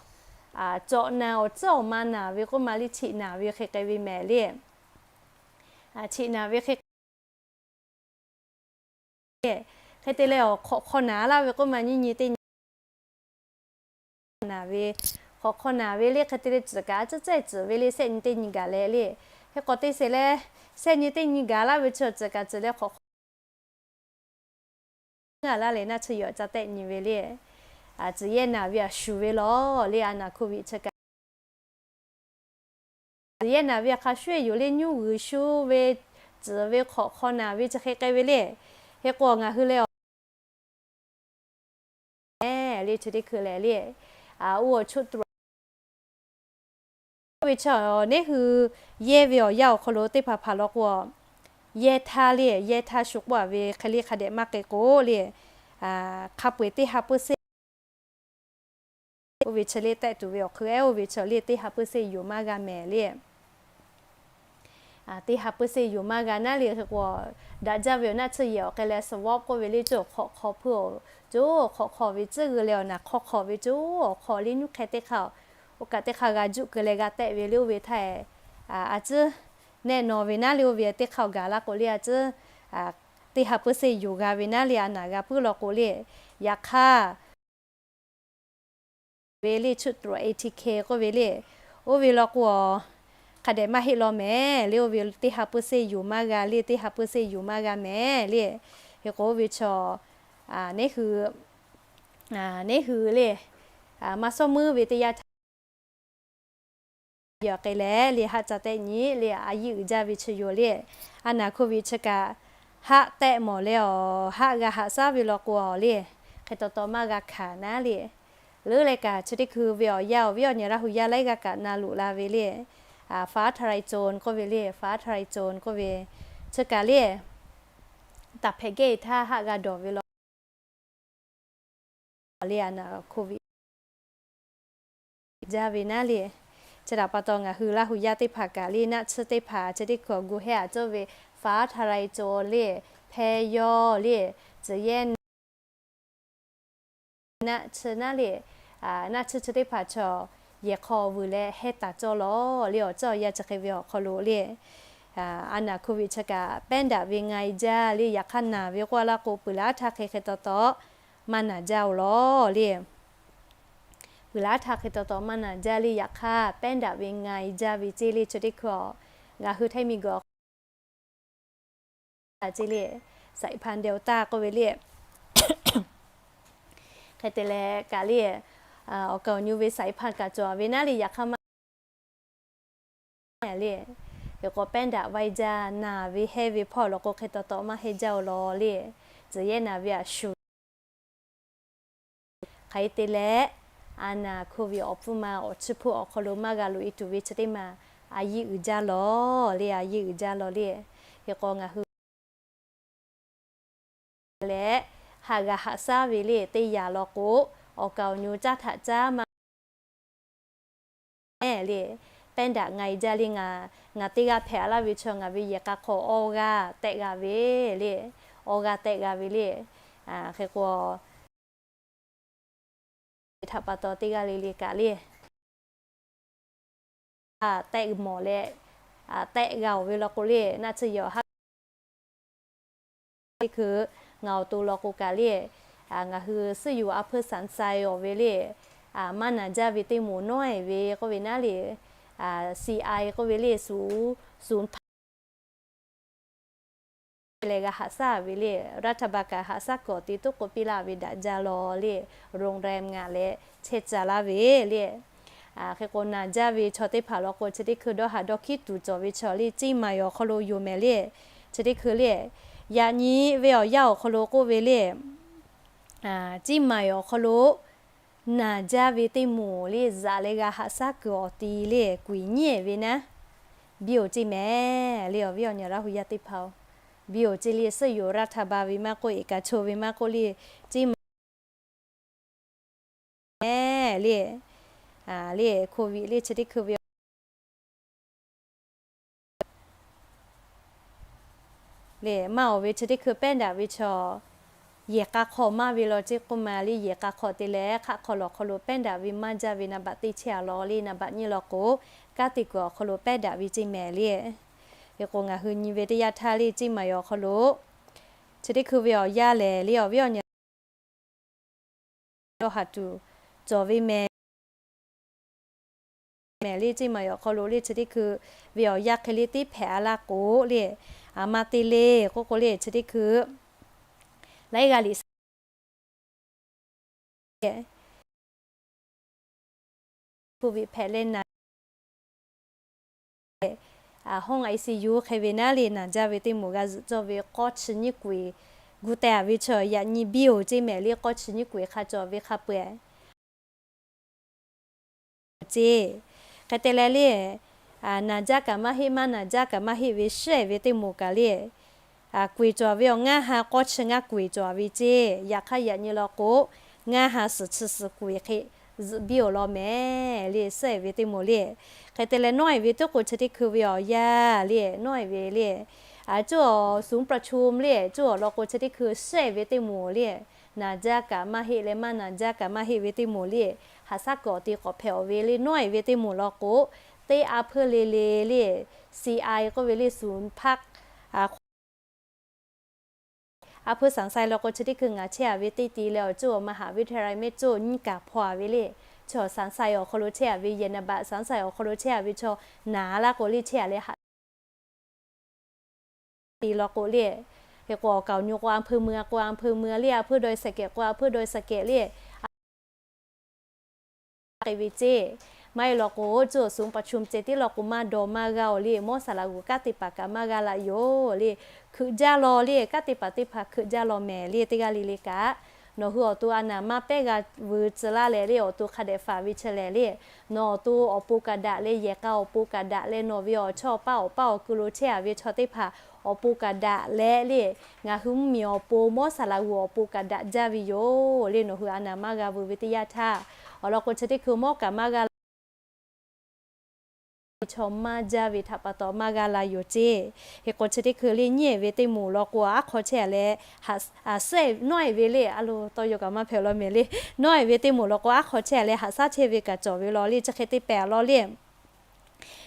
cawꞈ naˬ awˬ tcuhˉ awˬ ma naˬ ve k'oˆ ma le, cheꞈ naˬ ve hk'e k'ai ve mehˍ le. Cheꞈ naˬ ve hk'e hk'e te leh awˬ hk'awꞈ hk'aw naˬ laˇ ve k'oˆ ma nyiˇ nyi teˇ nyi naˬ ve, hk'awꞈ hk'aw naˬ ve le. Hk'e te leh tcuhˍ kaꞈ a ciˉ cehˇ tcuhˍ ve le, shehˆ nyi teˇ nyi gaˬ leh le. Hk'e k'awꞈ te sheˍ leh, shehˆ nyi teˇ nyi gaˬ laˇ ve chi awˬ tcuhˍ kaꞈ tcuhˍ leh hk'awꞈ hk'aw ngaˬ laˇ leh naˆ tsuhˇ yehˬ awˬ ca tehˆ nyi ve le. Tcuhˍ yehˇ naˬ ve aꞈ shuˍ ve law le, a naˬ hkoˇ viꞈ chi kaꞈ tcuhˍ yehˇ naˬ ve aꞈ hk'a shuˍ yoˬ le, nyuˇ g'uiˬ shu ve, tcuhˍ ve hk'awꞈ hk'aw naˬ ve chi hk'e k'ai ve le. Hk'e k'o ngaˬ hui leh awˬ le chi teˇ hkui lehˬ le, oˇ awˬ choˆ tuˬ oˇ ve chaw neˉ hui yehˇ ve awˬ yanˇ awˬ hk'aw lo teˇ hpaˍ hpaˍ law k'o, yehˇ htaˇ le, yehˇ htaˇ shu k'oˆ a ve hk'e le hk'a dehꞈ maˇ k'ai k'o le, hk'a peu-eˬ teˇ ha pui se oˇ ve chi le tehˆ tuˬ ve awˬ hk'e, oˇ ve chaw le teˇ ha pui se yoˬ maˇ g'a mehˍ le. Teˇ ha pui se yoˬ maˇ g'a naˉ le. Hk'e k'o, daꞈ jaˇ ve awˬ naˆ tsuhˇ yehˬ awˬ k'ai leh swab k'oˆ ve le, co hk'awꞈ hk'aw hpuˇ-oˬ, co hk'awꞈ hk'aw ve tcuhˉ g'uiˬ leh awˬ naˬ hk'aw hk'aw ve co hk'aw le, nyuˇ hk'e teˇ hk'aˇ oˇ kaꞈ teˇ hk'aˇ g'a juˆ keu leh g'a tehˆ ve le. Oˇ ve htaˇ e, a ciˉ nehˆ naw ve naˉ le, oˇ ve teˇ hk'aˇ gaˬ laˇ k'o le, a ciˉ teˇ ha pui se yoˬ g'a ve naˉ le, a naˬ g'a puiˉ law k'o le. Yaꞈ hk'aˇ ve le, cholesterol, A T K k'oˆ ve le, oˇ ve law k'o, hk'a dehꞈ maˇ heˆ law mehˍ le. Oˇ ve teˇ ha pui se yoˬ maˇ g'a le, teˇ ha pui se yoˬ maˇ g'a mehˍ le. Hk'e k'o oˇ ve chaw neˉ hui, neˉ hui le, maˇ shawˉ muiˉ ve teˇ yanˇ htaˇ yawˬ k'ai leh le, haˆ ca tehˆ nyi le, a yiˇ uiˍ jaˇ ve chi yoˬ le. A naˬ hkoˇ viꞈ chi kaꞈ haˆ tehˆ mawˬ leh awˬ, haˆ g'a haꞈ shaˉ ve law k'o awˬ le, hk'e taw taw maˇ g'a hkanˍ naˉ le. Leuˉ leh kaꞈ chi teˇ hkui ve awˬ yanˇ awˬ viˉ awˬ nyi Laˇ hu yaˇ laiˉ g'aˇ kaꞈ na loꞈ la ve le, full throttle k'oˆ ve le, full throttle k'oˆ ve, chi kaꞈ le, taˍ hpehꞈ gehˇ htaˇ haˆ g'a dawˬ ve law le, a naˬ hkoˇ viꞈ jaˇ ve naˉ le. Chi htaꞈ pa taw ngaˬ hui Laˇ hu yaˇ teˇ hpaˍ kaꞈ le, naˆ tsuhˇ teˇ hpaˍ chi teˇ hkui awˬ gu hehˉ aꞈ cawˇ ve full throttle le, hpehˇ yawˇ le, tcuhˍ yehˇ naˆ tsuhˇ naˉ le, naˆ tsuhˇ chi teˇ hpaˍ chaw yehˬ hk'aw vuiˬ leh hehˇ taˍ cawˇ law le. Awˬ ceuˬ awˬ yanˇ chi hk'e ve awˬ hk'aw lo le, a naˬ hkoˇ viꞈ chi kaꞈ pehˉ daꞈ ve nga e jaˇ le. Yaꞈ hk'aˇ naˬ ve k'oˆ laˇ k'o, puiˍ laˇ htaˇ hk'e hk'e taw taw maˇ naˬ jaˇ-oˬ law le. Puiˍ laˇ htaˇ hk'e taw taw maˇ naˬ jaˇ le. Yaꞈ hk'aˇ pehˉ daꞈ ve nga e jaˇ ve ceˇ le. Chi teˇ hkui ngaˬ hui Htaiˇ miˬ guiˬ awˬ hk'aw ceˇ le, saiˍ hpan Delta k'oˆ ve le. Hk'e te leh kaꞈ le, awˬ kaˍ awˬ nyu ve saiˍ hpan kaꞈ cawˬ ve naˉ le. Yaꞈ hk'aˇ maˇ le, hk'e k'o pehˉ daꞈ ve jaˇ, naˬ ve hehˇ ve hpawˇ law k'o hk'e taw taw maˇ hehˇ jaˇ-oˬ law le. Tcuhˍ yehˇ naˬ ve aꞈ shuˍ hk'aˬ hk'e te leh, a naˬ hkoˇ viꞈ awˬ pfuhˇ ma awˬ chiˇ hpuˇ awˬ hk'aw lo maˇ g'a loꞈ e tuˬ ve chi teˇ maˬ a yiˇ uiˍ jaˇ law le, a yiˇ uiˍ jaˇ law le. Hk'e k'o ngaˬ hui leh, haˆ g'a haꞈ shaˉ ve le teˇ yanˇ law k'o, awˬ kaˍ awˬ nyu caˇ htaꞈ caˉ maˇ le, pehˉ daꞈ nga e jaˇ le. Ngaˬ, ngaˬ teˇ g'aˇ hpehꞈ laˇ ve chaw ngaˬ ve yehˬ k'a hk'aw awˇ g'aˇ tehˆ g'a ve le, awˇ g'aˇ tehˆ g'a ve le. Hk'e k'o, htaꞈ pa taw teˇ g'aˇ le le kaꞈ le tehˆ mawˬ leh tehˆ g'a-oˬ ve law k'o le, naˆ tsuhˇ yehˬ awˬ haˉ teˇ hkui ngaˬ awˬ to law k'o kaꞈ le, ngaˬ hui suhˉ yoˬ a hpeuˇ สามไซ awˬ ve le, maˇ naˍ jaˇ ve teˇ moˍ nawˉ-e ve k'oˆ ve naˉ le, สี่ไอ k'oˆ ve le, suˍ, suˍ hpaˇ leh g'a haꞈ shaˉ ve le, รัฐบาล kaꞈ haꞈ shaˉ kuiˬ awˬ ti tuˉ k'oˆ piˇ laˇ ve daꞈ jaˇ law le, โรงแรม ngaˬ leh chehˇ caˍ laˇ ve le. Hk'e k'o naˍ jaˇ ve chaw teˇ hpaˍ law k'o chi teˇ hkui dawˇ haꞈ dawˇ hkiˉ tuˬ cawˬ ve chaw le, Ciˇ maiˍ awˬ hk'aw lo yoˬ mehˍ le. Chi teˇ hkui le, yaꞈ nyi ve awˬ yanˇ awˬ hk'aw lo k'oˆ ve le, Ciˇ maiˍ awˬ hk'aw lo naˍ jaˇ ve teˇ moˍ le, zaꞈ leh g'a haꞈ shaˉ kuiˬ awˬ ti le, kuiˬ nyiˉ ve naˉ, biˇ-oˬ ceˇ mehˍ le. Awˬ viˉ awˬ nyi Laˇ hu yaˇ teˇ hpaˍ-oˬ, biˇ-oˬ ceˇ le. Suhˉ yoˬ รัฐบาล ve maˇ k'oˆ, เอกชน ve maˇ k'oˆ le, Ciˇ maiˍ le, le โควิด le chi teˇ hkui ve le maˇ-oˬ ve chi teˇ hkui pehˉ daꞈ ve chaw, yehˬ k'a hk'aw maˇ ve law ceˇ k'oˆ ma le, yehˬ k'a hk'aw te leh hk'aˆ hk'aw lawˬ hk'aw lo pehˉ daꞈ ve maˇ jaˇ ve นับเบอร์ teˇ chehˇ-a law le, นับเบอร์ nyiˇ law k'o, kanˉ te kuiˬ awˬ hk'aw lo pehˉ daꞈ ve ceˇ mehˍ le. Hk'e k'o ngaˬ hui nyi ve teˇ yanˇ htaˇ le, Ciˇ maiˍ awˬ hk'aw lo chi teˇ hkui ve awˬ yanˇ lehˬ le, awˬ viˉ awˬ nyi dawˇ haꞈ tuˬ cawˬ ve mehˍ mehˍ le. Ciˇ maiˍ awˬ hk'aw lo le chi teˇ hkui ve awˬ yanˇ hk'e le teˇ hpehꞈ-a laˇ k'o le, a ma te le k'oˆ k'o le chi teˇ hkui laiˉ g'aˇ liꞈ โควิด hpehꞈ leh naˍ ห้อง ไอซียู hk'e ve naˉ le, naˍ jaˇ ve teˇ moˍ g'a zuhꞈ cawˇ ve k'awˇ chi nyiˇ kuiˬ gu teh-a ve chaw yaꞈ nyi biˇ-oˬ ceˇ mehˍ le. K'awˇ chi nyiˇ kuiˬ hk'a cawˬ ve hk'a peu-eˬ ceˇ. Hk'e te leh le, naˍ jaˇ kaꞈ maˇ heˆ, maˇ naˍ jaˇ kaꞈ maˇ heˆ ve shiˉ-ehˍ ve teˇ moˍ kaꞈ le, kuiˬ cawˬ ve awˬ ngaˇ ha k'awˇ chi ngaˇ kuiˬ cawˬ-a ve ceˇ. Yaꞈ hk'aˇ yaꞈ nyi law k'o, ngaˇ ha suhˍ chi suhˍ kuiˬ hk'e zuhꞈ biˇ-oˬ law mehˍ le, shiˉ-ehˍ ve teˇ moˍ le. Hk'e te leh nawˉ-e ve tuˉ k'o chi teˇ hkui ve awˬ yanˇ le, nawˉ-e ve le, a cuˇ awˬ ศูนย์ประชุม le, cuˇ awˬ lawn k'o chi teˇ hkui shiˉ-ehˍ ve teˇ moˍ le, naˍ jaˇ kaꞈ maˇ heˆ leh maˇ naˍ jaˇ kaꞈ maˇ heˆ ve teˇ moˍ le, haꞈ shaˉ kuiˬ awˬ ti k'awꞈ hpehꞈ-oˬ ve le. Nawˉ-e ve teˇ moˍ law k'o, teˇ a hpeuˇ le le le, C I k'oˆ ve le, ศูนย์พัก a hpeuˇ สามไซ law k'o chi teˇ hkui ngaˬ chehˇ-a ve teˇ ti leh awˬ cuˇ awˬ มหาวิทยาลัย mehˆ cuˇ nyiˇ kaꞈ hpaw-a ve le. Chaw สามไซ awˬ hk'aw lo chehˇ-a ve, ยานบาล สามไซ awˬ hk'aw lo chehˇ-a ve chaw naˍ laˇ k'o le chehˇ-a leh haꞈ te law k'o le. Hk'e k'o awˬ kaˍ awˬ nyi k'o อำเภอเมือง k'o อำเภอเมือง le, a hpeuˇ ดอยสะเก็ด k'o a hpeuˇ ดอยสะเก็ด le, k'ai ve ceˇ. Maˇ heˆ law k'o, cuˇ awˬ ศูนย์ประชุม ceh tiˉ law k'o maˇ dawˬ maˇ g'a-oˬ le. Mawˇ saˍ laꞈ g'uˬ kanˉ te paˍ kaꞈ maˇ g'a la yoˬ le. Hkeuꞈ jaˇ law le. Kanˉ te paˍ teˇ hpaˍ hkeuꞈ jaˇ law mehˍ le. Teˇ g'aˇ le le kaꞈ, nawˬ hui awˬ to a naˍ maˇ pehˇ g'a veu tcuh laˇ leh le, awˬ to hk'a dehꞈ faˍ ve chi lehˬ le, nawˬ awˬ to awˬ pon kaꞈ daꞈ leh, yehˬ k'a awˬ pon kaꞈ daꞈ leh, nawˬ ve awˬ chawˇ awˬ paˇ awˬ paˇ awˬ ku lo chehˇ-a ve chaw teˇ hpaˍ awˬ pon kaꞈ daꞈ leh le, ngaˬ hui mvuhˇmiˬ awˬ pon, mawˇ saˍ laꞈ g'uˬ awˬ pon kaꞈ daꞈ jaˇ ve yoˬ le. Nawˬ hui a naˍ maˇ g'a veu ve teˇ yanˇ htaˇ, awˬ lawn k'o chi teˇ hkui mawˇ kaꞈ maˇ g'a chaw maˇ jaˇ ve htaꞈ pa taw maˇ g'a la yoˬ ceˇ. Hk'e k'o chi teˇ hkui le nyiˇ-ehˍ ve teˇ moˍ law k'o, aˉ hk'aw chehˇ-a leh, a suhˉ-ehˍ nawˉ-ehˍ ve le, a lo tawˇ yaw kaꞈ maˇ hpehꞈ law mehˍ le. Nawˉ-ehˍ ve teˇ moˍ law k'o, aˉ hk'aw chehˇ-a leh haꞈ shaˉ chehˇ ve kaꞈ cawˬ ve law le. Chi hk'e te pehˍ law le.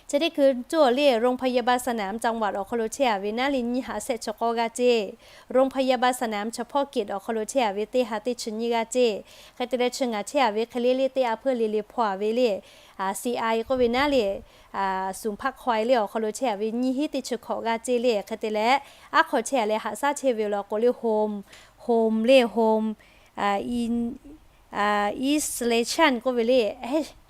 Chi teˇ hkui cuˇ-oˬ le, โรงพยาบาลสนามจังหวัด awˬ hk'aw lo chehˇ-a ve naˉ le, nyiˇ ha shehˆ chi k'awˇ g'aˇ ceˇ. โรงพยาบาลสนามเฉพาะกิจ awˬ hk'aw lo chehˇ-a ve teˇ ha teˇ chi nyiˇ g'aˇ ceˇ. Hk'e te leh chi ngaˬ chehˇ-a ve hk'e le le teˇ a hpeuˇ le le hpaw-a ve le, C I k'oˆ ve naˉ le, suˍ hpaˇ hk'aw-e le awˬ hk'aw lo chehˇ-a ve nyiˇ hiˉ teˇ chi hkawꞈ g'aˇ ceˇ le. Hk'e te leh aˉ hk'aw chehˇ-a leh haꞈ shaˉ chehˇ ve law k'o le, home, home le, home, isolation k'oˆ ve le,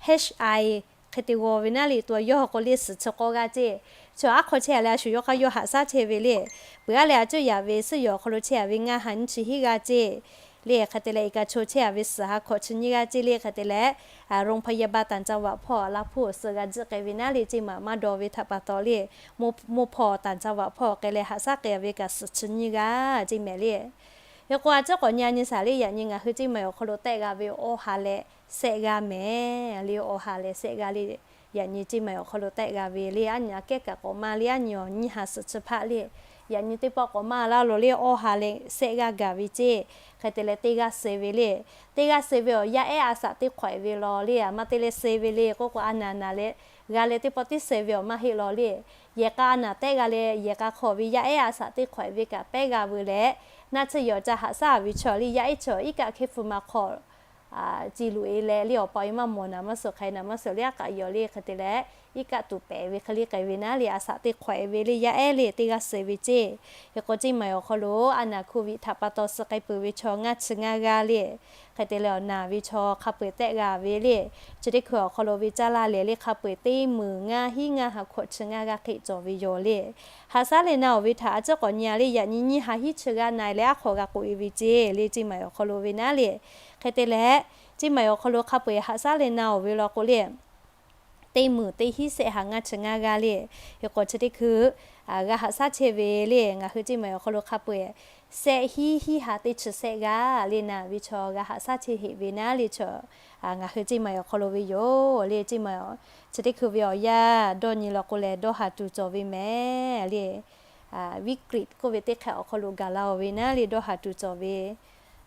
H I hk'e te g'aw ve naˉ le, to yawˇ k'o le suhˍ chi k'awˇ g'aˇ ceˇ. Chi aˉ hk'aw chehˇ-a leh a shu yawˇ hk'aˇ yawˇ haꞈ shaˉ chehˇ ve le. Peuˬ-a leh a cuˇ yaꞈ ve suhˉ yawˬ awˬ hk'aw lo chehˇ-a ve ngaˇ ha nyiˇ chi hiˉ g'aˇ ceˇ le. Hk'e te leh เอกชน chehˇ-a ve suhˍ ha hkawꞈ chi nyiˇ g'aˇ ceˇ le. Hk'e te leh โรงพยาบาลต่างจังหวัด hpawˇ Laˇ hpu awˬ suhˍ g'a jiˆ k'ai ve naˉ le, ceˇ maꞈ maˇ dawˬ ve htaꞈ pa taw le, mawˇ hpawˇ ต่างจังหวัด hpawˇ k'ai leh haꞈ shaˉ k'ai ve kaꞈ suhˍ chi nyiˇ g'aˇ ceˇ mehˍ le. Hk'e k'o a ciˉ k'awꞈ nyi nyi shaˍ le, yaꞈ nyi ngaˬ hui ceˇ maˬ awˬ hk'aw lo tehˆ g'a ve awˬ ha leh shehˆ g'aˇ mehˍ le. Awˬ ha leh shehˆ g'aˇ le, Yaꞈ nyi Ceˇ maiˍ awˬ hk'aw lo tehˆ g'a ve le, aˉ nyi aꞈ kehˉ kaꞈ k'awꞈ maˇ le, aˉ nyi awˬ nyiˇ ha suhˍ chi hpaˆ le. Yaꞈ nyi teˇ pawˆ k'awꞈ maˇ laˇ lo le, awˇ ha leh sehˆ g'aˇ gaˬ ve ceˇ. Hk'e te leh teˇ g'aˇ suh ve le. Teˇ g'aˇ suh ve awˬ yaˇ ehˉ a shaꞈ teˇ hk'awꞈ e ve law le, aˬ ma te leh suh ve le k'oˆ k'o, a naˍ naˍ leh g'a leh teˇ pawˆ tiˉ suh ve awˬ maˇ heˆ law le. Yehˬ k'a a naˍ tehˆ g'a leh yehˬ k'a hk'awꞈ ve yaˇ ehˉ a shaꞈ teˇ hk'awꞈ e ve kaꞈ pehˉ g'a veu leh, naˆ tsuhˇ yawˬ ca haꞈ shaˉ ve chaw le, yaˇ ehˉ chaw iˉ kaˆ hkehˇ hpu ma hk'aw ci luꞈ e leh le, awˬ pa awˬ e maˇ mawˬ naˍ maˇ suhˍ hk'aˬ hk'e naˍ maˇ suhˍ le, aˉ k'aꞈ yawˬ le hk'e te leh, iˉ kaˆ tuˬ pehˍ ve hk'e le k'ai ve naˉ le, a shaꞈ teˇ hk'awꞈ e ve le, yaˇ ehˉ le teˇ g'aˇ suh ve ceˇ. Hk'e k'o Ceˇ maiˍ awˬ hk'aw lo a naˍ hk'oˆ viꞈ htaꞈ pa taw suh k'ai peuˬ ve chaw ngaˇ chi ngaˇ g'aˇ le. Hk'e te leh awˬ naˍ ve chaw hk'a peu-eˬ tehˆ g'a ve le. Chi teˇ hkui awˬ hk'aw lo ve caˇ laˇ lehˬ le, hk'a peu-eˬ teˇ meunˍ ngaˇ hinˉ ngaˇ ha hkawꞈ chi ngaˇ g'aˇ hk'e cawˬ ve yoˬ le. Haꞈ shaˉ leh na oˬ ve htaꞈ a ciˉ k'awꞈ nyi a le, yaꞈ nyi nyiˇ ha hinˉ chi g'aˇ na leh aˉ hk'aw g'a k'oꞈ e ve ceˇ le, Ceˇ maiˍ awˬ hk'aw lo ve naˉ le. Hk'e te leh, Ceˇ maiˍ awˬ hk'aw lo hk'a peu-eˬ haꞈ shaˉ leh na oˬ ve law k'o le, teˇ meunˍ teˇ hinˉ sehˆ ha ngaˇ chi ngaˇ g'aˇ le. Hk'e k'o chi teˇ hkui g'a haꞈ shaˉ chehˇ ve le, ngaˬ hui Ceˇ maiˍ awˬ hk'aw lo hk'a peu-eˬ sehˆ hinˉ hinˉ ha teˇ chi sehˆ g'aˇ le, naˍ ve chaw g'a haꞈ shaˉ chehˇ heꞈ ve naˉ le chaw, ngaˬ hui Ceˇ maiˍ awˬ hk'aw lo ve yoˬ le. Ceˇ maiˍ chi teˇ hkui ve awˬ yanˇ dawˇ nyi law k'o lehˬ, dawˇ haˍ tuˬ cawˬ ve mehˍ le. Viˉ kriꞈ k'oˆ ve teˇ hk'ehꞈ awˬ hk'aw lo gaˬ la oˬ ve naˉ le, dawˇ haˍ tuˬ cawˬ ve,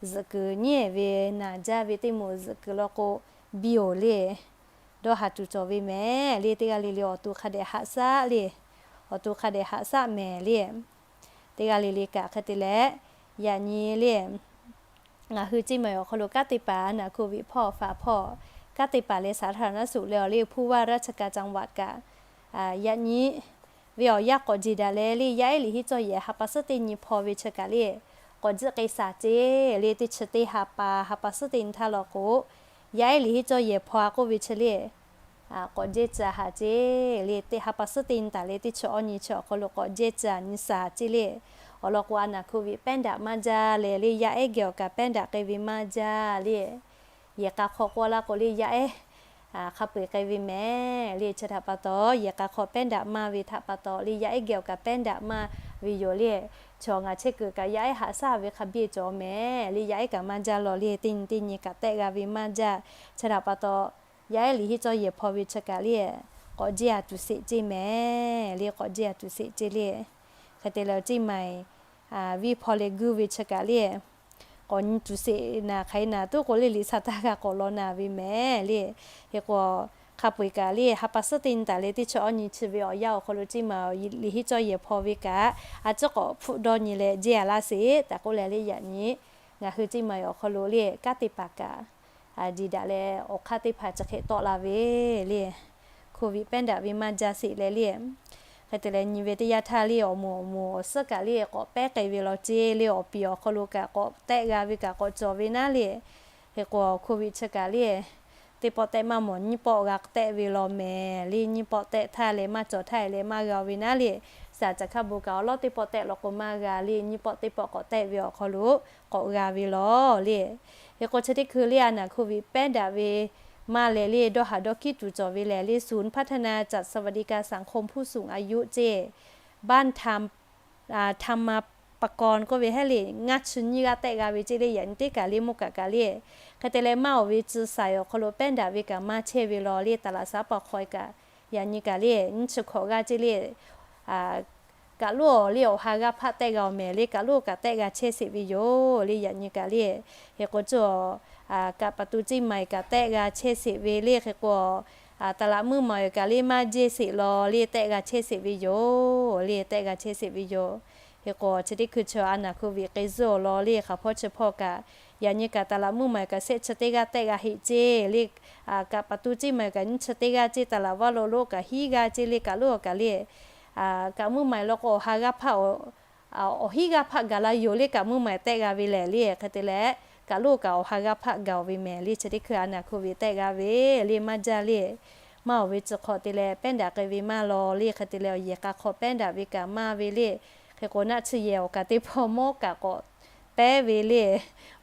zuhꞈ kuiˬ nyiˉ ve naˍ jaˇ ve teˇ moˍ zuhꞈ kuiˬ law k'o, biˇ oˬ le. Dawˇ haˍ tuˬ cawˬ ve mehˍ le. Teˇ g'aˇ le le awˬ to hk'a dehꞈ haꞈ shaˉ le. Awˬ to hk'a dehꞈ haꞈ shaˉ mehˍ le. Teˇ g'aˇ le le kaꞈ hk'e te leh, yaꞈ nyi le, ngaˬ hui Ceˇ maiˍ awˬ hk'aw lo kanˉ te paˍ a naˍ hk'oˆ viꞈ hpawˇ awˬ faˍ hpawˇ kanˉ te paˍ leh สาธารณสุข leh awˬ le ผู้ว่าราชการจังหวัด kaꞈ, yaꞈ nyi ve awˬ yanˇ k'awꞈ jeˬ daꞈ leh le, yaˇ ehˉ liꞈ henˇ cawˇ yehˬ ha pa suhˉ teˇ nyi hpaw ve chi kaꞈ le, k'awꞈ jiˆ k'ai shaˍ ceˇ le. Teˇ chi teˇ ha pa ha pa suhˉ teˇ nyi htaˇ law k'o, yaˇ ehˉ liꞈ henˇ cawˇ yehˬ hpaw a k'oˆ ve chi le, k'awꞈ jehˇ tcuh haˍ ceˇ le. Teˇ ha pa suhˉ teˇ nyi taˍ leh teˇ chi awˇ nyi chi awˬ hk'aw lo k'awꞈ jehˇ tcuh nyi shaˍ ceˇ le. Awˬ lawn k'o, a naˍ hk'oˆ viꞈ pehˉ daꞈ maˇ jaˇ leh le, yaˇ ehˉ geh awˬ kaꞈ pehˉ daꞈ k'ai ve maˇ jaˇ le. Yehˬ k'a hk'aw k'oˆ laˇ k'o le, yaˇ ehˉ hk'a peu-eˬ k'ai ve mehˍ le. Chi htaꞈ pa taw, yehˬ k'a hk'aw pehˉ daꞈ maˇ ve htaꞈ pa taw le, yaˇ ehˉ geh awˬ kaꞈ pehˉ daꞈ maˇ ve yoˬ le. Chaw ngaˬ chehˇ kuiˬ kaꞈ yaˇ ehˉ haꞈ shaˉ ve hk'a biˇ cawˬ mehˍ le. Yaˇ ehˉ kaꞈ maˇ jaˇ law le, teˇ nyi teˇ nyi kaꞈ tehˆ g'a ve maˇ jaˇ. Chi htaꞈ pa taw, yaˇ ehˉ liꞈ henˇ cawˇ yehˬ hpaw ve chi kaꞈ le, k'awꞈ jehˇ a tuˬ sheˍ ceˇ mehˍ le. K'awꞈ jehˇ a tuˬ sheˍ ceˇ le. Hk'e te leh Ceˇ maiˍ viˇ hpaw leh guˇ ve chi kaꞈ le, k'awꞈ nyi tuˬ sheˍ naˍ hk'aˬ hk'e naˍ tuˉ k'o le, liꞈ shaˍ taˇ g'a k'awꞈ law na ve mehˍ le. Hk'e k'o, hk'a peu-eˬ kaꞈ le ha pa suhˉ teˇ nyi taˍ leh teˇ chi awˇ nyi chi ve awˬ yanˇ awˬ hk'aw lo Ceˇ maiˍ liꞈ henˇ cawˇ yehˬ hpaw ve kaꞈ, a ciˉ k'awꞈ hpfuhˆ dawˇ nyi leh jehˇ a laˇ sheˍ tehꞈ k'oˆ leh le, yaꞈ nyi ngaˬ hui Ceˇ maiˍ awˬ hk'aw lo le kanˉ te paˍ kaꞈ jeˬ daꞈ leh awˬ hk'aˇ teˇ hpaˍ chi hk'e tawˆ la ve le. Hk'oˆ viꞈ pehˉ daꞈ ve maˇ jaˇ sheˍ leh le. Hk'e te leh nyi ve teˇ yanˇ htaˇ le, awˬ moˍ awˬ moˍ awˬ suhˉ kaꞈ le k'awꞈ pehˉ k'ai ve law ceˇ le. Awˬ piˍ awˬ hk'aw lo kaꞈ k'awꞈ tehˆ g'a ve kaꞈ k'awꞈ cawˬ ve naˉ le. Hk'e k'o, hk'oˆ viꞈ chi kaꞈ le, teˇ pawˆ tehˆ maˇ mawˬ nyiˇ pawˆ g'a tehˆ ve law mehˍ le. Nyiˇ pawˆ tehˆ htaˇ leh maˇ cawˬ htaˇ leh maˇ g'a ve naˉ le. Saˍ caˬ hkaˇ bon kaꞈ awˬ lawˉ teˇ pawˆ tehˆ law k'o maˇ g'a le. Nyiˇ pawˆ teˇ pawˆ k'awꞈ tehˆ ve awˬ hk'aw lo k'awꞈ g'a ve law le. Hk'e k'o chi teˇ hkui le a naˍ hk'oˆ viꞈ pehˉ daꞈ ve maˇ leh le, dawˇ haˍ dawˇ hkiˉ tuˬ cawˬ ve lehˬ le, ศูนย์พัฒนาจัดสวัสดิการสังคมผู้สูงอายุ ceˇ, บ้าน ทำมาปกรณ์ k'oˆ ve heˉ le, ngaˇ chi nyiˇ g'aˇ tehˆ g'a ve ceˇ le. Yaꞈ nyi teˇ kaˬ le mawˇ kaꞈ kaꞈ le. Hk'e te leh maˇ oˬ ve tcuh saiˍ awˬ hk'aw lo pehˉ daꞈ ve kaꞈ maˇ chehˇ ve law le, taˍ laꞈ shaˉ paw hk'aw kaꞈ yaꞈ nyi kaꞈ le nyiˇ chi hkawꞈ g'aˇ ceˇ le. Kaꞈ loˇ awˬ le awˬ ha g'aˇ hpaˆ tehˆ g'a oˬ mehˍ le. Kaꞈ loˇ kaꞈ tehˆ g'a chehˇ sheˍ ve yoˬ le, yaꞈ nyi kaꞈ le. Hk'e k'o, kaꞈ pa tu Ceˇ maiˍ kaꞈ tehˆ g'a chehˇ sheˍ ve le. Hk'e k'o, taˍ laꞈ mvuhˇ maˍ awˬ kaꞈ le maˇ jehˇ sheˍ law le, tehˆ g'a chehˇ sheˍ ve yoˬ le, tehˆ g'a chehˇ sheˍ ve yoˬ. Hk'e k'o chi teˇ hkui chi a naˍ hk'oˆ viꞈ k'ai zuhˆ awˬ lawn le, hk'aˬ hpawˇ chi hpawˇ kaꞈ yaꞈ nyi kaꞈ taˍ laꞈ mvuhˇ maˍ kaꞈ shehˆ chi teˇ g'aˇ tehˆ g'a heˆ ceˇ le. Kaꞈ pa tu Ceˇ maiˍ kaꞈ nyiˇ chi teˇ g'aˇ ceˇ, taˍ laꞈ vaˇ lo lo kaꞈ hiˉ g'aˇ ceˇ le. Kaꞈ loˇ kaꞈ le, kaꞈ mvuhˇ maˍ law k'o awˬ ha g'aˇ hpaˆ awˬ hiˉ g'aˇ hpaˆ gaˬ la yoˬ le. Kaꞈ mvuhˇ maˍ tehˆ g'a ve lehˬ le. Hk'e te leh kaꞈ loˇ kaꞈ awˬ ha g'aˇ hpaˆ gaˬ oˬ ve mehˍ le. Chi teˇ hkui a naˍ hk'oˆ viꞈ tehˆ g'a ve le maˇ jaˇ le. Maˇ oˬ ve tcuh hk'awꞈ te leh pehˉ daꞈ k'ai ve maˇ law le. Hk'e te leh awˬ yehˬ k'a hk'aw pehˉ daꞈ ve kaꞈ maˇ ve le. Hk'e k'o naˆ tsuhˇ yehˬ awˬ kaꞈ teˇ hpawˇ mawˇ kaꞈ k'awꞈ pehˉ ve le.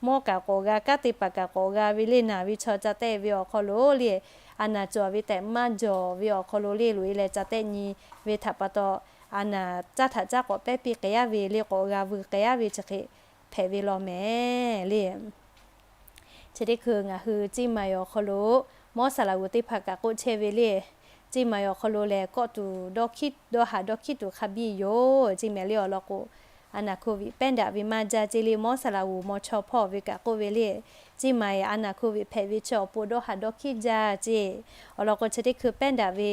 Mawˇ kaꞈ k'awꞈ g'a, kanˉ te paˍ kaꞈ k'awꞈ g'a ve le. Naˬ ve chaw ca tehˆ ve awˬ hk'aw lo le, a naˍ cawˬ ve tehꞈ maˇ jawˬ ve awˬ hk'aw lo le, loꞈ e leh ca tehˆ nyi ve htaꞈ pa taw, a naˍ caˇ htaꞈ caˇ k'awꞈ pehˉ piˇ k'ai a ve le, k'awꞈ g'a vuiˬ k'ai a ve chi hk'e hpehꞈ ve law mehˍ le. Chi teˇ hkui ngaˬ hui Ceˇ maiˍ awˬ hk'aw lo mawˇ saˍ laˍ g'uˬ teˇ hpaˍ kaꞈ k'oˆ chehˇ ve le. ceˇ maˬ awˬ hk'aw lo lehˬ kawˆ tuˬ dawˇ haˍ dawˇ hkiˉ tuˬ hk'a biˇ yoˬ ceˇ mehˍ le. Awˬ lawn k'o, a naˍ hkoˍviˆ pehˉ daꞈ ve maˇ jaˇ ceˇ le. Mawˇ saˍ laꞈ g'uˬ maw chaw hpawˇ ve kaꞈ k'oˆ ve le, ceˇ maˬ a naˍ hkoˍviˆ hpehꞈ ve chi awˬ pon dawˇ haˍ dawˇ hkiˉ jaˇ ceˇ. Awˬ lawn k'o, chi teˇ hkui pehˉ daꞈ ve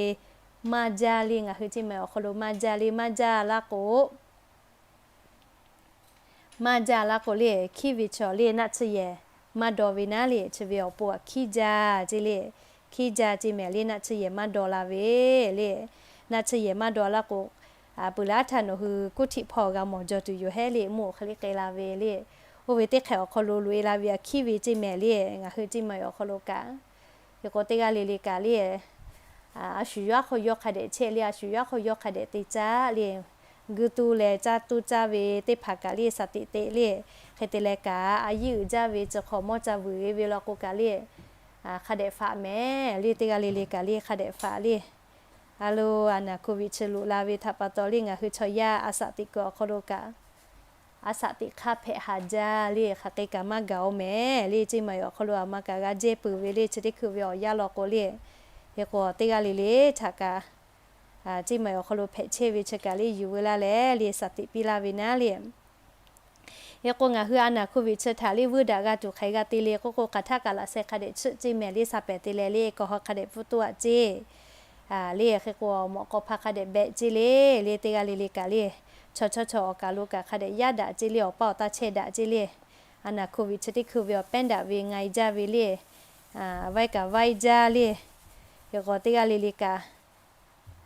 maˇ jaˇ le. Ngaˬ hui ceˇ maˬ awˬ hk'aw lo maˇ jaˇ le. Maˇ jaˇ laˇ k'o, maˇ jaˇ laˇ k'o le, hkiˉ ve chaw le naˆ tsuhˇ yehˬ maˇ daw ve naˉ le. Chi ve awˬ pon aꞈ hkiˉ jaˇ ceˇ le. Hkiˉ jaˇ ceˇ mehˍ le. Naˆ tsuhˇ yehˬ maˇ daw la ve le. Naˆ tsuhˇ yehˬ maˇ daw laˇ k'o, peuˬ laˇ htaˇ nawˬ hui kuˇ htiꞈ hpawˇ g'a mawˬ jaw tuˬ yoˬ hehˉ le. Mvuhˇ awˬ hk'e le k'ai la ve le. Oˇ ve teˇ hk'ehꞈ awˬ hk'aw lo loꞈ e la ve aꞈ hkiˉ ve ceˇ mehˍ le. Ngaˬ hui ceˇ maˬ awˬ hk'aw lo kaꞈ, hk'e k'o teˇ g'aˇ le le kaꞈ le, a shu yawˇ aˉ hk'aw yawˇ hk'a dehꞈ chehˇ le, a shu yawˇ aˉ hk'aw yawˇ hk'a dehꞈ te caˉ le. Guˇ tuˇ leh caˇ tuˇ caˇ ve teˇ hpaˍ kaꞈ le shaˍ tiꞈ te le. Hk'e te leh kaꞈ, a yiˇ uiˍ jaˇ ve chi hk'awꞈ mawˇ ca vuiˬ e ve law k'o kaꞈ le, hk'a dehꞈ faꞈ mehˍ le. Teˇ g'aˇ le le kaꞈ le hk'a dehꞈ faꞈ le. A lo, a naˍ hkoˍviˆ chi loꞈ la ve htaꞈ pa taw le, ngaˬ hui chaw yaˇ a shaꞈ teꞈ kuiˬ awˬ hk'aw lo kaꞈ, a shaꞈ teꞈ hk'aˇ hpehꞈ haˍ jaˇ le. Hk'aˬ hk'e kaꞈ maˇ gaˬ oˬ mehˍ le. Ceˇ maˬ awˬ hk'aw lo aˬ ma kaꞈ g'a jehˇ peuˬ ve le. Chi teˇ hkui ve awˬ yanˇ law k'o le, hk'e k'o teˇ g'aˇ le le htaꞈ kaꞈ, ceˇ maˬ awˬ hk'aw lo hpehꞈ chehˇ ve chi kaꞈ le yuˬ veu laˇ leh le shaˍ tiꞈ piˇ laˇ ve naˉ le. Hk'e k'o ngaˬ hui a naˍ hkoˍviˆ chi htaꞈ le vuiˇ daꞈ g'a tuˬ hk'aˬ hk'e g'a te le k'oˆ k'o, hk'aˬ htaˇ kaꞈ laꞈ sheh hk'a dehꞈ chiˆ ceˇ mehˍ le. Sha pehˍ te leh le kawˬ ha hk'a dehꞈ pfuhˇ toˆ aꞈ ceˇ le. Hk'e k'o mawꞈ k'aw hpa hk'a dehꞈ behꞈ ceˇ le. Le teˇ g'aˇ le le kaꞈ le, chaw chawˇ chaw awˬ kaˬ lo kaꞈ hk'a dehꞈ yaˇ daꞈ ceˇ le. Awˬ paˇ awˬ taˇ chehˇ daꞈ ceˇ le. A naˍ hkoˍviˆ chi teˇ hkui ve awˬ pehˉ daꞈ ve nga e jaˇ ve le. Vaiˇ kaꞈ vaiˇ jaˇ le. Hk'e k'o teˇ g'aˇ le le kaꞈ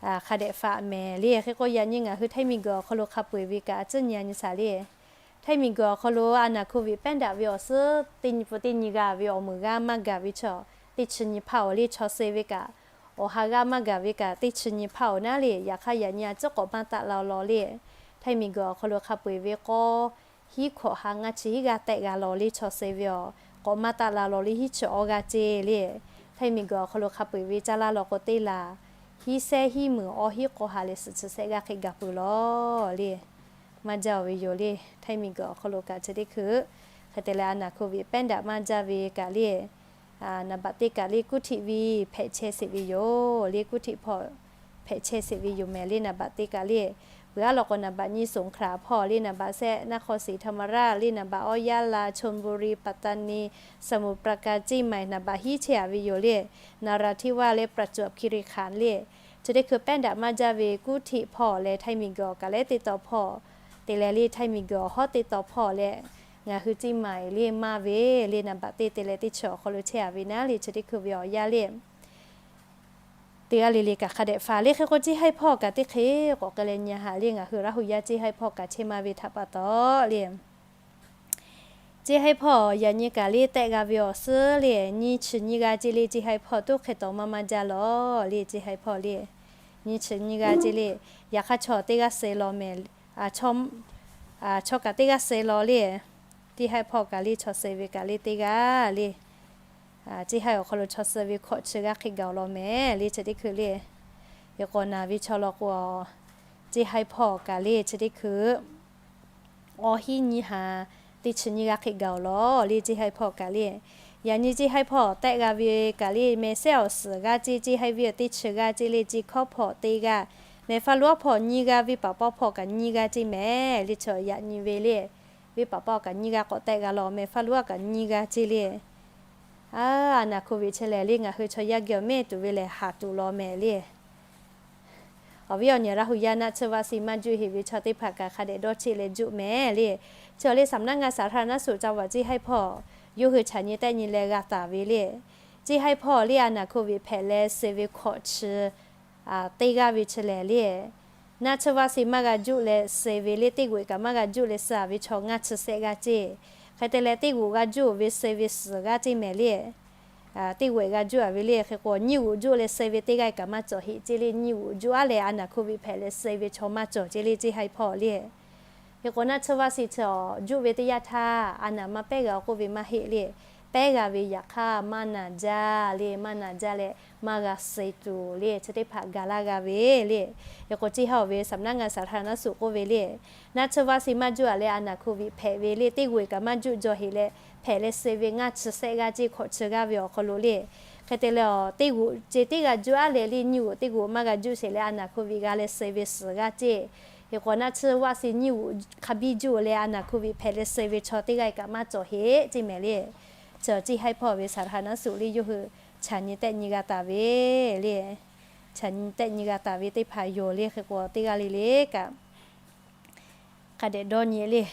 hk'a dehꞈ faꞈ mehˍ le. Hk'e k'o yaꞈ nyi ngaˬ hui Htaiˇ miˬguiˬ awˬ hk'aw lo hk'a peu eˬ ve kaꞈ a tcuhˉ nyi a nyi shaˍ le. Htaiˇ miˬguiˬ awˬ hk'aw lo a naˍ hkoˍviˆ pehˉ daꞈ ve awˬ suhˉ teˇ nyi pfuhˍ teˇ nyi g'a ve awˬ meuˍ g'aˇ maˇ gaˬ ve chaw, teˇ chi nyi hpaˇ awˬ le chaw suh ve kaꞈ, awˬ ha g'aˇ maˇ gaˬ ve kaꞈ teˇ chi nyi hpaˇ awˬ naˉ le. Yaꞈ hk'aˇ yaꞈ nyi a tcuhˉ k'awꞈ maˇ taˆ la law le. Htaiˇ miˬguiˬ awˬ hk'aw lo hk'a peu eˬ ve k'awˇ hiˉ hkawꞈ ha ngaˇ chi hiˉ g'aˇ tehˆ g'a law le chaw suh ve awˬ k'awꞈ maˇ taˆ la law le hiˉ chi awˇ g'aˇ ceˇ le. Htaiˇ miˬguiˬ awˬ hk'aw lo hk'a peu eˬ ve caˇ laˇ law k'o teˇ laˬ hiˉ sehˉ hiˉ meunˍ awˇ hiˉ k'awˇ ha leh suhˍ chi sehˆ g'aˇ hk'e gaˬ peuˬ law le. Maˇ jaˇ oˬ ve yoˬ le. Htaiˇ miˬguiˬ awˬ hk'aw lo kaꞈ chi teˇ hkui hk'e te leh a naˍ hkoˍviˆ pehˉ daꞈ maˇ jaˇ ve kaꞈ le, naˍ baꞈ teˇ kaꞈ le kuˇ htiꞈ viˇ hpehꞈ chehˇ sheˍ ve yoˬ le. Kuˇ htiꞈ hpawˇ hpehꞈ chehˇ sheˍ ve yoˬ mehˍ le. Naˍ baꞈ teˇ kaꞈ le, peuˬ aˉ law k'o naˍ baꞈ nyi สงขลา hpawˇ le, naˍ baꞈ shehˆ นครศรีธรรมราช le, naˍ baꞈ awˇ ยะลา ชลบุรี ปัตตานี สมุทรปราการ เชียงใหม่ naˍ baꞈ hiˉ chehˇ a ve yoˬ le. นราธิวาส leh ประจวบคีรีขันธ์ le, chi teˇ hkui pehˉ daꞈ maˇ jaˇ ve kuˇ htiꞈ hpawˇ leh Htaiˇ miˬguiˬ awˬ kaꞈ leh teˇ taw hpawˇ te leh le Htaiˇ miˬguiˬ awˬ hawˉ teˇ taw hpawˇ leh ngaˬ hui เชียงใหม่ le maˇ ve le naˍ baꞈ teˇ te leh teˇ chi awˬ hk'aw lo chehˇ a ve naˉ le chi teˇ hkui ve awˬ yanˇ le. Teˇ g'aˇ le le kaꞈ hk'a dehꞈ faˍ le. Hk'e k'o ceˇ haiˇ hpawˇ kaꞈ teˇ hk'e k'awꞈ k'ai leh nyi haꞈ le ngaˬ hui Laˇ huˍ yaˇ ceˇ haiˇ hpawˇ kaꞈ chehˇ maˇ ve htaꞈ pa taw le. Ceˇ haiˇ hpawˇ yaꞈ nyi kaꞈ le tehˆ g'a ve awˬ suhˉ le nyiˇ chi nyiˇ g'aˇ ceˇ le ceˇ haiˇ hpawˇ tuˉ hk'e taw maˇ maˇ jaˇ law le ceˇ haiˇ hpawˇ le. Nyiˇ chi nyiˇ g'aˇ ceˇ le, yaꞈ hk'aˇ chaw teˇ g'aˇ suh law mehˍ, chaw kaꞈ teˇ g'aˇ suh law le. Ceˇ haiˇ hpawˇ kaꞈ le chaw suh ve kaꞈ le teˇ g'aˇ le. Ceˇ haiˇ awˬ hk'aw lo chaw suh ve hkawꞈ chi g'aˇ hk'e gaˬ law mehˍ le chi teˇ hkui le. Hk'e k'o naˍ ve chaw law k'o, ceˇ haiˇ hpawˇ kaꞈ le chi teˇ hkui awˇ hiˉ nyiˇ ha teˇ chi nyiˇ g'aˇ hk'e gaˬ law le ceˇ haiˇ hpawˇ kaꞈ le. Yaꞈ nyi ceˇ haiˇ hpawˇ tehˆ g'a ve kaꞈ le meh sehˉ awˬ suhˍ g'aˇ ceˇ, ceˇ haiˇ viˇ teˇ chi g'aˇ ceˇ le, ceˇ hkawˇ hpawˇ teˇ g'aˇ, meh faˇ luˉ awˬ hpawˇ nyiˇ g'aˇ, viˇ paˍ pawˇ hpawˇ kaꞈ nyiˇ g'aˇ ceˇ mehˍ le. Chaw yaꞈ nyi ve le, viˇ paˍ pawˇ kaꞈ nyiˇ g'aˇ k'awꞈ tehˆ g'a law, meh faˇ luˉ kaꞈ nyiˇ g'aˇ ceˇ le. A naˍ hkoˍviˆ chi lehˬ le ngaˬ hui chaw yaˇ geh awˬ mehˆ tuˬ ve lehˬ haˍ tuˬ law mehˍ le. Awˬ viˉ awˬ nyi Laˇ huˍ yaˇ naˆ tsuhˇ vaˇ si maˇ juˆ heˆ ve chaw teˇ hpaˍ kaꞈ hk'a dehꞈ dawˇ cheˆ leh juˆ mehˍ le. Chi awˬ le สำนักงานสาธารณสุขจังหวัด ceˇ haiˇ hpawˇ yawˇ hui chaꞈ nyi tehˆ nyi leh g'a taˍ ve le. Ceˇ haiˇ hpawˇ le a naˍ hkoˍviˆ hpehꞈ leh suh ve hkawꞈ chi teˇ g'aˇ ve chi lehˬ le, naˆ tsuhˇ vaˇ si maˇ g'a juˆ leh suh ve le, teˇ g'oꞈ kaꞈ maˇ g'a juˆ leh suh a ve chaw ngaˇ chi sehˆ g'aˇ ceˇ. Hk'e te leh teˇ g'oꞈ g'a juˆ ve suh ve suhˍ g'aˇ ceˇ mehˍ le. Teˇ g'oꞈ g'a juˆ a ve le hk'e k'o nyiˇ g'oꞈ juˆ leh suh ve teˇ g'aˇ kaꞈ maˇ cawˬ heˆ ceˇ le. Nyiˇ g'oꞈ juˆ a leh a naˍ hkoˍviˆ hpehꞈ leh suh ve chaw maˇ cawˬ ceˇ le ceˇ haiˇ hpawˇ le. Hk'e k'o naˆ tsuhˇ vaˇ si chi awˬ juˆ ve teˇ yanˇ htaˇ a naˍ maˇ pehˉ g'a k'oˆ ve maˇ heˆ le. Pehˉ g'a ve yaꞈ hk'aˇ maˇ naˬ jaˇ le, maˇ naˬ jaˇ leh maˇ g'a suh tuˬ le chi teˇ hpaˍ gaˬ laˇ g'a ve le. Hk'e k'o ceˇ haiˇ awˬ ve สำนักงานสาธารณสุข k'oˆ ve le, naˆ tsuhˇ vaˇ si maˇ juˆ a leh a naˍ hkoˍviˆ hpehꞈ ve le, teˇ g'oꞈ kaꞈ maˇ juˆ jaw heˆ leh hpehꞈ leh suh ve ngaˇ chi sehˆ g'aˇ ceˇ hkawꞈ chi g'aˇ ve awˬ hk'aw lo le Hk'e te leh, teˇ g'uꞈ ce teˇ g'a juˇ aˉ leh le, nyiˇ g'uꞈ teˇ g'uꞈ maˇ g'a juˇ sheˍ leh, a naˍ hk'oˆ viꞈ g'a leh suh ve suhˍ g'aˇ ceˇ. Hk'e k'o naˆ tsuhˇ vaˆ si nyiˇ g'uꞈ hk'a biˇ juˇ leh a naˍ hk'oˆ viꞈ hpehꞈ leh suh ve chaw teˇ g'aˇ kaꞈ maˇ cawˬ heˆ ceˇ mehˍ le. Chi awˬ ceˇ haiˉ hpawˇ ve saˍ laꞈ ha naˉ suꞈ le yawˇ hui chaꞈ nyi tehˆ nyi g'a taˍ ve le. Chaꞈ nyi tehˆ nyi g'a taˍ ve teˇ hpaˍ yoˬ le. Hk'e k'o teˇ g'aˇ le le kaꞈ hk'a dehꞈ dawˇ nyi le.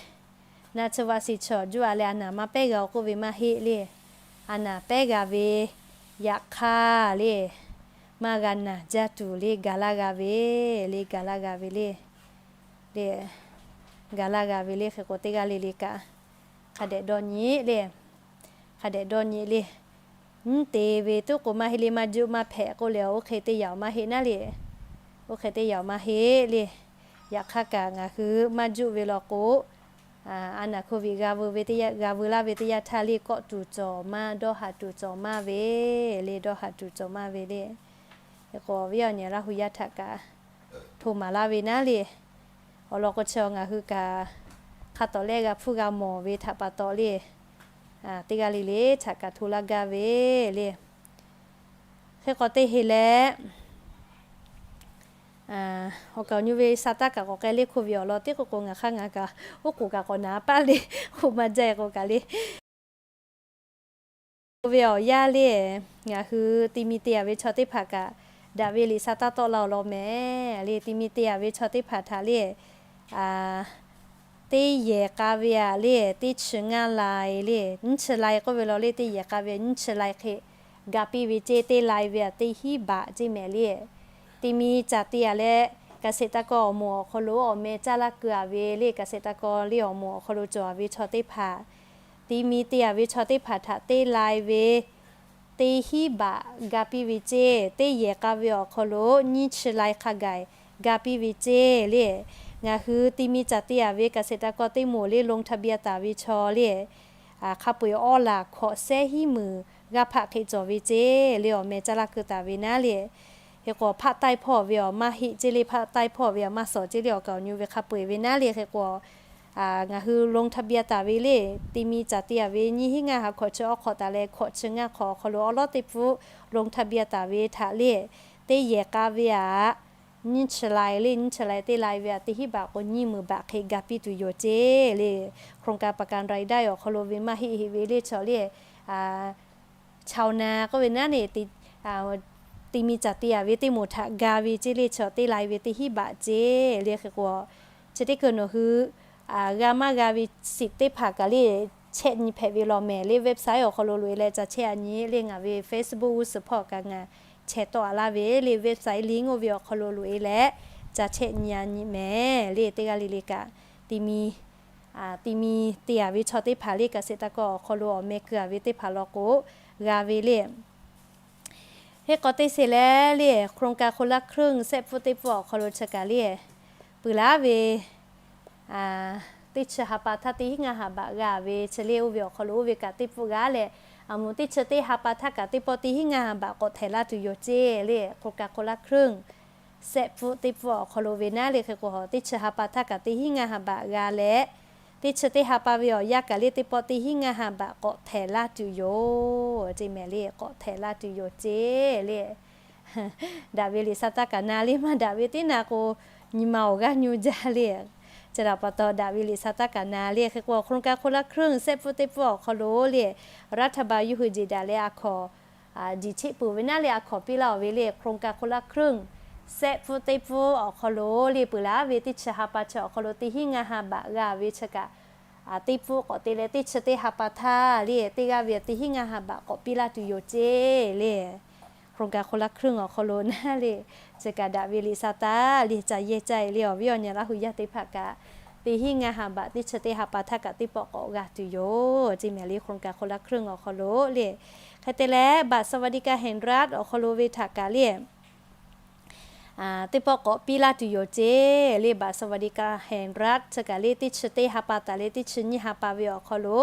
Naˆ tsuhˇ vaˆ si chaw juˇ a leh a naˍ maˇ pehˉ g'a-o k'oˆ ve maˇ heˆ le. A naˍ pehˉ g'a ve yaꞈ hk'aˇ le, maˇ g'a naˬ jaˇ tuˬ le, gaˬ laˇ g'a ve le, gaˬ laˇ g'a ve le. Le, gaˬ laˇ g'a ve le. Hk'e k'o teˇ g'aˇ le le kaꞈ hk'a dehꞈ dawˇ nyi le. Hk'a dehꞈ dawˇ nyi le. Nyiˉ te ve tuˉ k'o maˇ heˆ le, maˇ juˆ maˇ hpehꞈ k'oˆ leh, oˇ hk'e teˇ yanˇ maˇ heˆ naˉ le. Oˇ hk'e teˇ yanˇ maˇ heˆ le. Yaꞈ hk'aˇ kaꞈ ngaˬ hui maˇ juˆ ve law k'o, a naˍ hk'oˆ viꞈ g'a veu ve teˇ yanˇ, g'a veu laˇ ve teˇ yanˇ htaˇ le, kawˆ tuˬ cawˬ maˇ, dawˇ haˍ tuˬ cawˬ maˇ ve le, dawˇ haˍ tuˬ cawˬ maˇ ve le. Hk'e k'o viˉ awˬ nyi Laˇ hu yaˇ htaꞈ kaꞈ hto maˍ laˇ ve naˉ le. Awˬ lawn k'o chi ngaˬ hui kaꞈ hk'a tawˍ lehˆ g'a hpuˇ g'a mawˬ ve htaꞈ pa taw le, teˇ g'aˇ le le htaꞈ kaꞈ hto laˇ gaˇ ve le. Hk'e k'o teˇ heˆ leh, awˬ kaˍ awˬ nyi ve sa taˇ kaꞈ k'awꞈ k'ai le hk'oˆ ve awˬ lawn teˇ k'o k'o ngaˬ hk'aˇ ngaˬ kaꞈ oˉ k'oˍ kaꞈ k'awꞈ naˍ paˆ le, k'oˆ maˇ jaˇ k'o kaꞈ le. Oˇ ve awˬ yanˇ le, ngaˬ hui ti mi te a ve chaw teˇ hpaˍ kaꞈ daꞈ ve liꞈ sa taˇ tawˆ la awˬ lawn mehˍ le. Ti mi te a ve chaw teˇ hpaˍ htaꞈ le, teˇ yehˬ k'a ve a le, teˇ chi ngaˇ lai le, nyiˇ chi lai k'oˆ ve law le, teˇ yehˬ k'a ve nyiˇ chi lai hk'e ga piˇ ve ceˇ. Teˇ lai ve a teˇ hinˉ baꞈ ceˇ mehˍ le. Ti mi caˬ te a leh, kaˍ seˍ taˇ kawˇ awˬ moˍ awˬ hk'aw lo awˬ meh caˇ laˇ keu a ve le, kaˍ seˍ taˇ kawˇ le awˬ moˍ awˬ hk'aw lo cawˬ a ve chaw teˇ hpaˍ, ti mi te a ve chaw teˇ hpaˍ htaꞈ teˇ lai ve teˇ hinˉ baꞈ ga piˇ ve ceˇ. Teˇ yehˬ k'a ve awˬ hk'aw lo nyiˇ chi lai hk'a gaˬ ga piˇ ve ceˇ le. Ngaˬ hui ti mi caˬ te a ve kaˍ seˍ taˇ kawˇ teˇ moˍ le ลงทะเบียน taˍ ve chaw le, hk'a peu-eˬ awˬ laˬ hkawꞈ sehˉ hiˉ meunˍ g'aˇ hpaˆ hk'e cawˬ ve ceˇ le, awˬ meh caˇ laˇ keu taˍ ve naˉ le. Hk'e k'o hpaˆ taiˇ hpawˇ ve awˬ maˇ heˆ ceˇ le, hpaˆ taiˇ hpawˇ ve awˬ maˇ sawˍ ceˇ le, awˬ kaˍ awˬ nyi ve hk'a peu-eˬ ve naˉ le. Hk'e k'o ngaˬ hui ลงทะเบียน taˍ ve le, ti mi caˬ te a ve nyiˇ hinˉ ngaˇ ha hkawꞈ chi awˬ hk'awꞈ taˍ leh hkawꞈ chi ngaˇ hk'awꞈ awˬ hk'aw lo awˬ lawˉ teˇ pfuhˆ ลงทะเบียน taˍ ve htaꞈ le, teˇ yehˬ k'a ve a nyiˇ chi lai le, nyiˇ chi lai teˇ lai ve a teˇ hinˉ baꞈ k'o nyiˇ meunˍ baꞈ hk'e ga piˇ tuˬ yoˬ ceˇ le. โครงการประกันรายได้ awˬ hk'aw lo ve maˇ heˆ heˆ ve le chaw le, chaw na k'oˆ ve naˉ le, ti mi caˬ te a ve teˇ moˍ htaꞈ ga ve ceˇ le, chaw teˇ lai ve teˇ hinˉ baꞈ ceˇ le. Hk'e k'o chi teˇ hkui nawˬ hui g'a maˇ g'a ve สิทธิ์ teˇ hpaˍ kaꞈ le, chehˇ nyi hpehꞈ ve law mehˍ le. Website awˬ hk'aw lo loꞈ e leh ca chehˇ a nyi le, ngaˬ ve Facebook g'uˇ suhˍ hpawˇ kaꞈ ngaˬ chehˇ tawˆ a laˇ ve le. Website link oˇ ve awˬ hk'aw lo loꞈ e leh ca chehˇ nyi a nyi mehˍ le. Teˇ g'aˇ le le kaꞈ ti mi ti mi te a ve chaw teˇ hpaˍ le, kaˍ seˍ taˇ kawˇ awˬ hk'aw lo awˬ meh keu a ve teˇ hpaˍ law k'o g'a ve le. Hk'e k'o teˇ sheˍ leh le, โครงการคนละครึ่ง sehˆ pfuhˆ teˇ pfuhˆ awˬ hk'aw lo chi kaꞈ le, peuˬ laˉ ve teˇ chi ha pa htaˇ teˇ hinˉ ngaˇ ha baꞈ g'a ve chi le, oˇ ve awˬ hk'aw lo oˇ ve kaꞈ teˇ pfuhˆ g'a leh, a moˍ teˇ chi teˇ ha pa htaˇ kaꞈ teˇ pawˆ teˇ hinˉ ngaˇ ha baꞈ k'awꞈ htehˍ laˇ tuˬ yoˬ ceˇ le. โครงการคนละครึ่ง sehˆ pfuhˆ teˇ pfuhˆ awˬ hk'aw lo ve naˉ le. Hk'e k'o teˇ chi ha pa htaˇ kaꞈ teˇ hinˉ ngaˇ ha baꞈ g'a leh, teˇ chi teˇ ha pa ve awˬ yanˇ kaꞈ le teˇ pawˆ teˇ hinˉ ngaˇ ha baꞈ k'awꞈ htehˍ laˇ tuˬ yoˬ ceˇ mehˍ le. K'awꞈ htehˍ laˇ tuˬ yoˬ ceˇ le. Daꞈ ve liꞈ sa taˇ kaꞈ na le, maˇ daꞈ ve teˇ na k'o nyi ma awˬ g'aˇ nyu jaˇ le. Chi htaꞈ pa taw daꞈ ve liꞈ sa taˇ kaꞈ na le. Hk'e k'o โครงการคนละครึ่ง sehˆ pfuhˆ teˇ pfuhˆ awˬ hk'aw lo le, รัฐบาล yuˇ hui jeˬ daꞈ leh a hkawꞈ jiˬ cheˆ peuˬ ve naˉ le, a hkawꞈ piˇ laˇ-oˬ ve le. โครงการคนละครึ่ง sehˆ pfuhˆ teˇ pfuhˆ awˬ hk'aw lo le, peuˬ laˉ ve teˇ chi ha pa chi awˬ hk'aw lo teˇ hinˉ ngaˇ ha baꞈ g'a ve chi kaꞈ, teˇ pfuhˆ k'awꞈ te leh teˇ chi teˇ ha pa htaˇ le, teˇ g'aˇ ve teˇ hinˉ ngaˇ ha baꞈ k'awꞈ piˇ laˇ tuˬ yoˬ ceˇ le. โครงการคนละครึ่ง awˬ hk'aw lo naˉ le, chi kaꞈ daꞈ ve liꞈ sa taˇ le, ca yehˇ caˇ e le. Awˬ viˉ awˬ nyi Laˇ hu yaˇ teˇ hpaˍ kaꞈ teˇ hinˉ ngaˇ ha baꞈ teˇ chi teˇ ha pa htaˇ kaꞈ teˇ pawˆ k'awꞈ g'a tuˬ yoˬ ceˇ mehˍ le. โครงการคนละครึ่ง awˬ hk'aw lo le, hk'e te leh บัตรสวัสดิการแห่งรัฐ awˬ hk'aw lo ve htaꞈ kaꞈ le teˇ pawˆ k'awꞈ piˇ laˇ tuˬ yoˬ ceˇ le. บัตรสวัสดิการแห่งรัฐ chi kaꞈ le teˇ chi teˇ ha pa taˍ leh teˇ chi nyiˇ ha pa ve awˬ hk'aw lo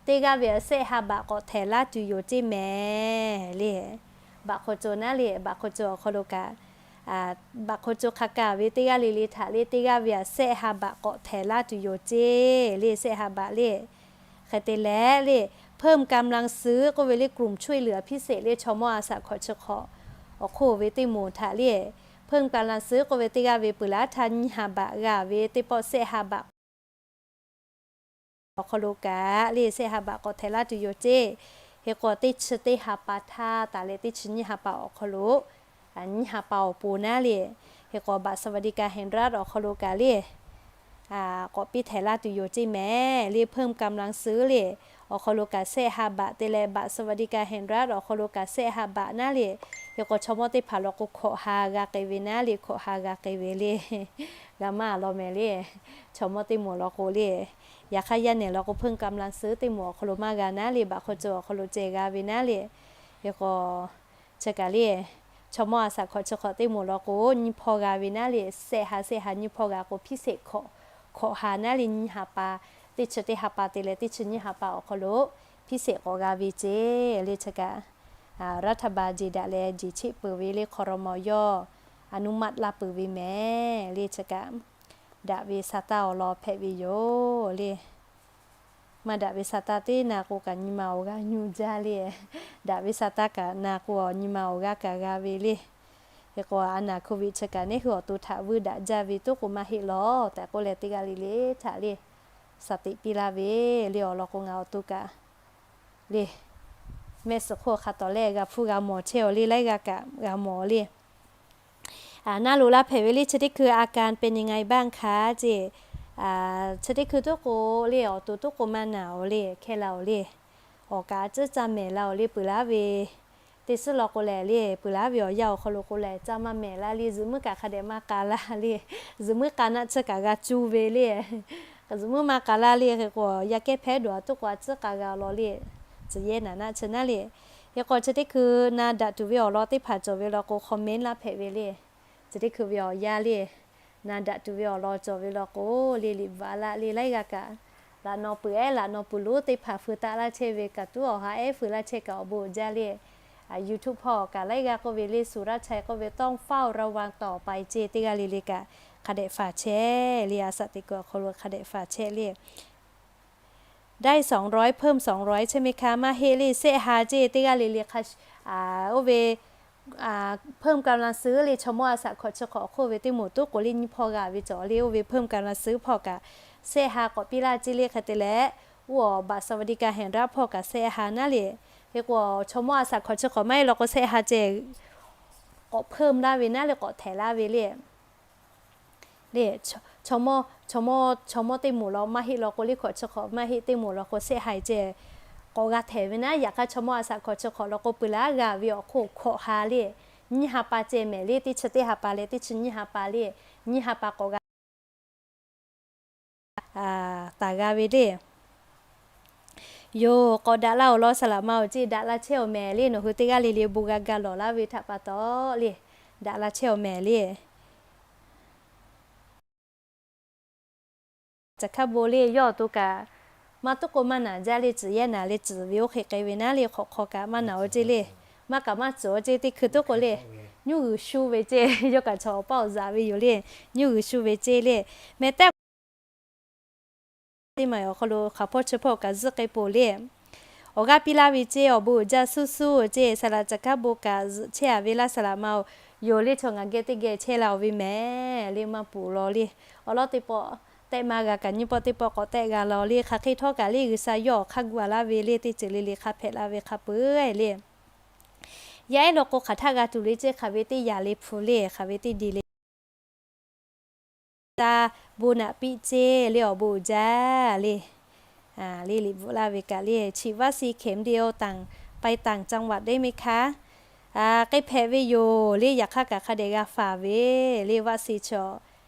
teˇ g'aˇ ve a sehˆ ha baꞈ k'awꞈ htehˍ laˇ tuˬ yoˬ ceˇ mehˍ le. Baꞈ hk'aw co naˉ le, baꞈ hk'aw co awˬ hk'aw lo kaꞈ, baꞈ hk'aw co hk'a ka ve teˇ g'aˇ le le htaꞈ le teˇ g'aˇ ve a sehˆ ha baꞈ k'awꞈ htehˍ laˇ tuˬ yoˬ ceˇ le. Sehˆ ha baꞈ le. Hk'e te leh le, เพิ่มกำลังซื้อ k'oˆ ve le กลุ่มช่วยเหลือพิเศษ le chaw mawˇ a shaꞈ hkawꞈ chi hk'awꞈ awˬ hk'oˆ ve teˇ moˍ htaꞈ le, เพิ่มกำลังซื้อ k'oˆ ve teˇ g'aˇ ve peuˬ laˇ htaˇ nyiˇ ha baꞈ g'a ve teˇ pawˆ shehˆ ha baꞈ awˬ hk'aw lo kaꞈ le, shehˆ ha baꞈ k'awꞈ htehꞈ laˇ tuˬ yoˬ ceˇ. Hk'e k'o teˇ chi teˇ ha pa htaˇ taˍ leh teˇ chi nyiˇ ha pa awˬ hk'aw lo, nyiˇ ha pa awˬ pon naˉ le, hk'e k'o บัตรสวัสดิการแห่งรัฐ awˬ hk'aw lo kaꞈ le k'awꞈ piˇ htehꞈ laˇ tuˬ yoˬ ceˇ mehˍ le. เพิ่มกำลังซื้อ le awˬ hk'aw lo kaꞈ shehˆ ha baꞈ te leh บัตรสวัสดิการแห่งรัฐ awˬ hk'aw lo kaꞈ shehˆ ha baꞈ naˉ le, hk'e k'o chaw mawˇ teˇ hpaˍ law k'o hkawꞈ ha g'a k'ai ve naˉ le, hkawꞈ ha g'a k'ai ve le. G'a maˇ law mehˍ le. Chaw mawˇ teˇ moˍ law k'o le, yaꞈ hk'aˇ yaˇ nehˬ law k'o เพิ่มกำลังซื้อ teˇ moˍ awˬ hk'aw lo maˇ g'a naˉ le, baꞈ hk'aw cawˬ awˬ hk'aw lo ceh g'a ve naˉ le. Hk'e k'o chi kaꞈ le, chaw mawˇ a shaꞈ hkawꞈ chi hk'awꞈ teˇ moˍ law k'o nyiˇ hpawˇ g'a ve naˉ le, shehˆ ha shehˆ ha nyiˇ hpawˇ g'a k'o พิเศษ hkawꞈ, hkawꞈ ha naˉ le, nyiˇ ha pa, teˇ chi teˇ ha pa te leh teˇ chi nyiˇ ha pa awˬ hk'aw lo พิเศษ k'awꞈ g'a ve ceˇ le. Chi kaꞈ รัฐบาล jeˬ daꞈ leh jeˬ cheˆ peuˬ ve le, ครม. yawˇ อนุมัติ laˇ peuˬ ve mehˍ le. Chi kaꞈ daꞈ ve sa taˇ awˬ lawn hpehꞈ ve yoˬ le. Maˇ daꞈ ve sa taˇ teˇ na k'o kaꞈ nyi ma awˬ g'aˇ nyu jaˇ le. Daꞈ ve sa taˇ kaꞈ na k'o nyi ma awˬ g'aˇ kaꞈ g'a ve le. Hk'e k'o a naˍ โควิด chi kaꞈ neˉ hui awˬ to htaꞈ vuiˇ daꞈ jaˇ ve toˉ k'o maˇ heˆ lawˬ tehꞈ k'oˆ leh teˇ g'aˇ le le htaꞈ le สติ piˇ laˇ ve le. Awˬ lawn k'o ngaˬ awˬ to kaꞈ le, mehˆ suhˍ hk'oˆ hk'a tawˍ lehˬ g'a hpuˇ g'a mawˬ chehˇ aˬ le, laiˉ g'aˇ kaꞈ g'a mawˬ le. Naˇ loꞈ la hpehꞈ ve le, chi teˇ hkui อาการเป็นยังไงบ้างคะ ceˇ. Chi teˇ hkui toˉ k'o le, awˬ to toˉ k'o maˇ naˬ aˬ le, hkehˇ la aˬ le. Awˬ kaꞈ a ciˉ caˇ mehˍ la aˬ le, peuˬ laˉ ve teˇ suhˉ law k'o lehˬ le, peuˬ laˉ ve awˬ yanˇ awˬ hk'aw lo k'o lehˬ caˇ maˇ mehˍ laˇ le, zuhꞈ muiˉ kaꞈ hk'a dehꞈ maˇ k'a laˇ le. Zuhꞈ muiˉ k'a naˆ tsuhˇ kaꞈ g'a cuˇ ve le. Zuhꞈ muiˉ maˇ k'a laˇ le. Hk'e k'o yaˇ kehˉ hpehˇ dawˬ a toˉ k'o a ciˉ k'a g'a law le. Tcuh yehˇ naˍ naˆ chi naˉ le. Hk'e k'o chi teˇ hkui na daꞈ tuˬ ve awˬ lawn teˇ hpaˍ cawˬ ve law k'o hk'aw mehˉ laˇ hpehꞈ ve le. Chi teˇ hkui ve awˬ yanˇ le, na daꞈ tuˬ ve awˬ lawn cawˬ ve law k'o le, liꞈ bvuhꞈ a laˇ le, laiˉ g'aˇ kaꞈ laꞈ naw peuˬ ehˉ laꞈ naw peuˬ lonˉ teˇ hpaˍ feu taˆ laˇ chehˇ ve kaꞈ tuˉ awˬ ha ehˉ feu laˇ chehˇ kaꞈ awˬ bon uiˍ jaˇ le. YouTube hpawˇ kaꞈ laiˉ g'aˇ k'oˆ ve le, Suˍraˍchaiˇ k'oˆ ve ต้องเฝ้าระวังต่อไป ceˇ, teˇ g'aˇ le le kaꞈ hk'a dehꞈ faˍ chehˇ le. A shaꞈ teꞈ kuiˬ awˬ hk'aw lo hk'a dehꞈ faˍ chehˇ le. ได้สองร้อย เพิ่มสองร้อย ใช่ไหมคะ maˇ heˆ le, shehˆ ha ceˇ, teˇ g'aˇ le le hk'a oˇ ve เพิ่มกำลังซื้อ le chaw mawˇ a shaꞈ hkawꞈ chi hk'awꞈ awˬ hk'oˆ ve teˇ moˍ toˉ k'o le nyiˇ hpawˇ g'a ve cawˬ le. Oˇ ve เพิ่มกำลังซื้อ hpawˇ kaꞈ shehˆ ha k'awꞈ piˇ laˇ ceˇ le. Hk'e te leh, oˇ awˬ บัตรสวัสดิการแห่งรัฐ hpawˇ kaꞈ shehˆ ha naˉ le. Hk'e k'o chaw mawˇ a shaꞈ hkawꞈ chi hk'awꞈ maˇ heˆ law k'o shehˆ ha ceˇ k'awꞈ เพิ่ม laˇ ve naˉ le, k'awꞈ htehꞈ laˇ ve le. Le, chaw mawˇ, chaw mawˇ, chaw mawˇ teˇ moˍ law maˇ heˆ law k'o le, hkawꞈ chi hk'awꞈ maˇ heˆ teˇ moˍ law k'o shehˆ ha ceˇ k'awꞈ g'a htehꞈ ve naˉ. Yaꞈ hk'aˇ chaw mawˇ a shaꞈ hkawꞈ chi hk'awꞈ law k'o peuˬ laˇ g'a ve awˬ hk'oˆ hkawꞈ ha le, nyiˇ ha pa ceˇ mehˍ le, teˇ chi teˇ ha pa leh teˇ chi nyiˇ ha pa le, nyiˇ ha pa k'awꞈ g'a taˍ g'a ve le. Yoˬ, k'awꞈ daꞈ la awˬ lawn saˍ laꞈ ma awˬ ceˇ daꞈ la chehˇ awˬ mehˍ le. Nawˬ hui teˇ g'aˇ le le bon g'a ga lawˬ laˇ ve htaꞈ pa taw le, daꞈ la chehˇ awˬ mehˍ le. Caˬ hkaˇ bon le, yawˇ awˬ to kaꞈ maˇ tuˉ k'o maˇ naˬ jaˇ le, tcuhˬ yehˇ naˍ le, tcuhˬ ve oˇ hk'e k'ai ve naˉ le, hk'awꞈ hk'aw kaꞈ maˇ naˬ awˬ ceˇ le. Maˇ kaꞈ maˇ tcuhˬ awˬ ceˇ, teˇ hkui tuˉ k'o le, nyuˇ g'uiˬ shu ve ceˇ, yawˇ kaꞈ chaw awˬ paˇ awˬ zaꞈ ve yoˬ le, nyuˇ g'uiˬ shu ve ceˇ le. Meh tehˉ teˇ maˬ awˬ hk'aw lo hk'aˬ hpawˇ chi hpawˇ kaꞈ zuhˆ k'ai poˬ le. Awˬ g'aˇ piˇ laˇ ve ceˇ, awˬ bon uiˍ jaˇ suhˉ suhˉ ceˇ, saˍ laꞈ caˬ hkaˇ bon kaꞈ zuhꞈ chehˇ a ve laˇ saˍ laꞈ ma oˬ. Yoˬ le, chaw ngaˬ geh teˇ geh chehˇ la oˬ ve mehˍ le, maˇ puˍ law le. Awˬ lawn teˇ pawˆ tehˆ maˇ g'a kaꞈ nyiˇ pawˆ teˇ pawˆ k'awꞈ tehˆ g'a law le. Hk'aˬ hk'e htawˇ kaꞈ le, G'uiˬsha yawˇ awˬ hk'aˇ gu a laˇ ve le, teˇ ceuˬ le le hk'a hpehꞈ la ve hk'a peu-eˬ le. Yaˇ ehˉ law k'o hk'aˬ htaˇ g'a tuˬ le ceˇ, hk'aˬ ve teˇ yaꞈ le hpu le, hk'aˬ ve teˇ diˬ le. G'uiˬsha bon naꞈ piˇ ceˇ le, awˬ bon uiˍ jaˇ le. Le liꞈ bvuhꞈ laˇ ve kaꞈ le, ฉีดวัคซีนเข็มเดียว ไปต่างจังหวัดได้ไหมคะ k'ai hpehꞈ ve yoˬ le. Yaꞈ hk'aˇ kaꞈ hk'a dehꞈ g'a faˍ ve le, วัคซีน chaw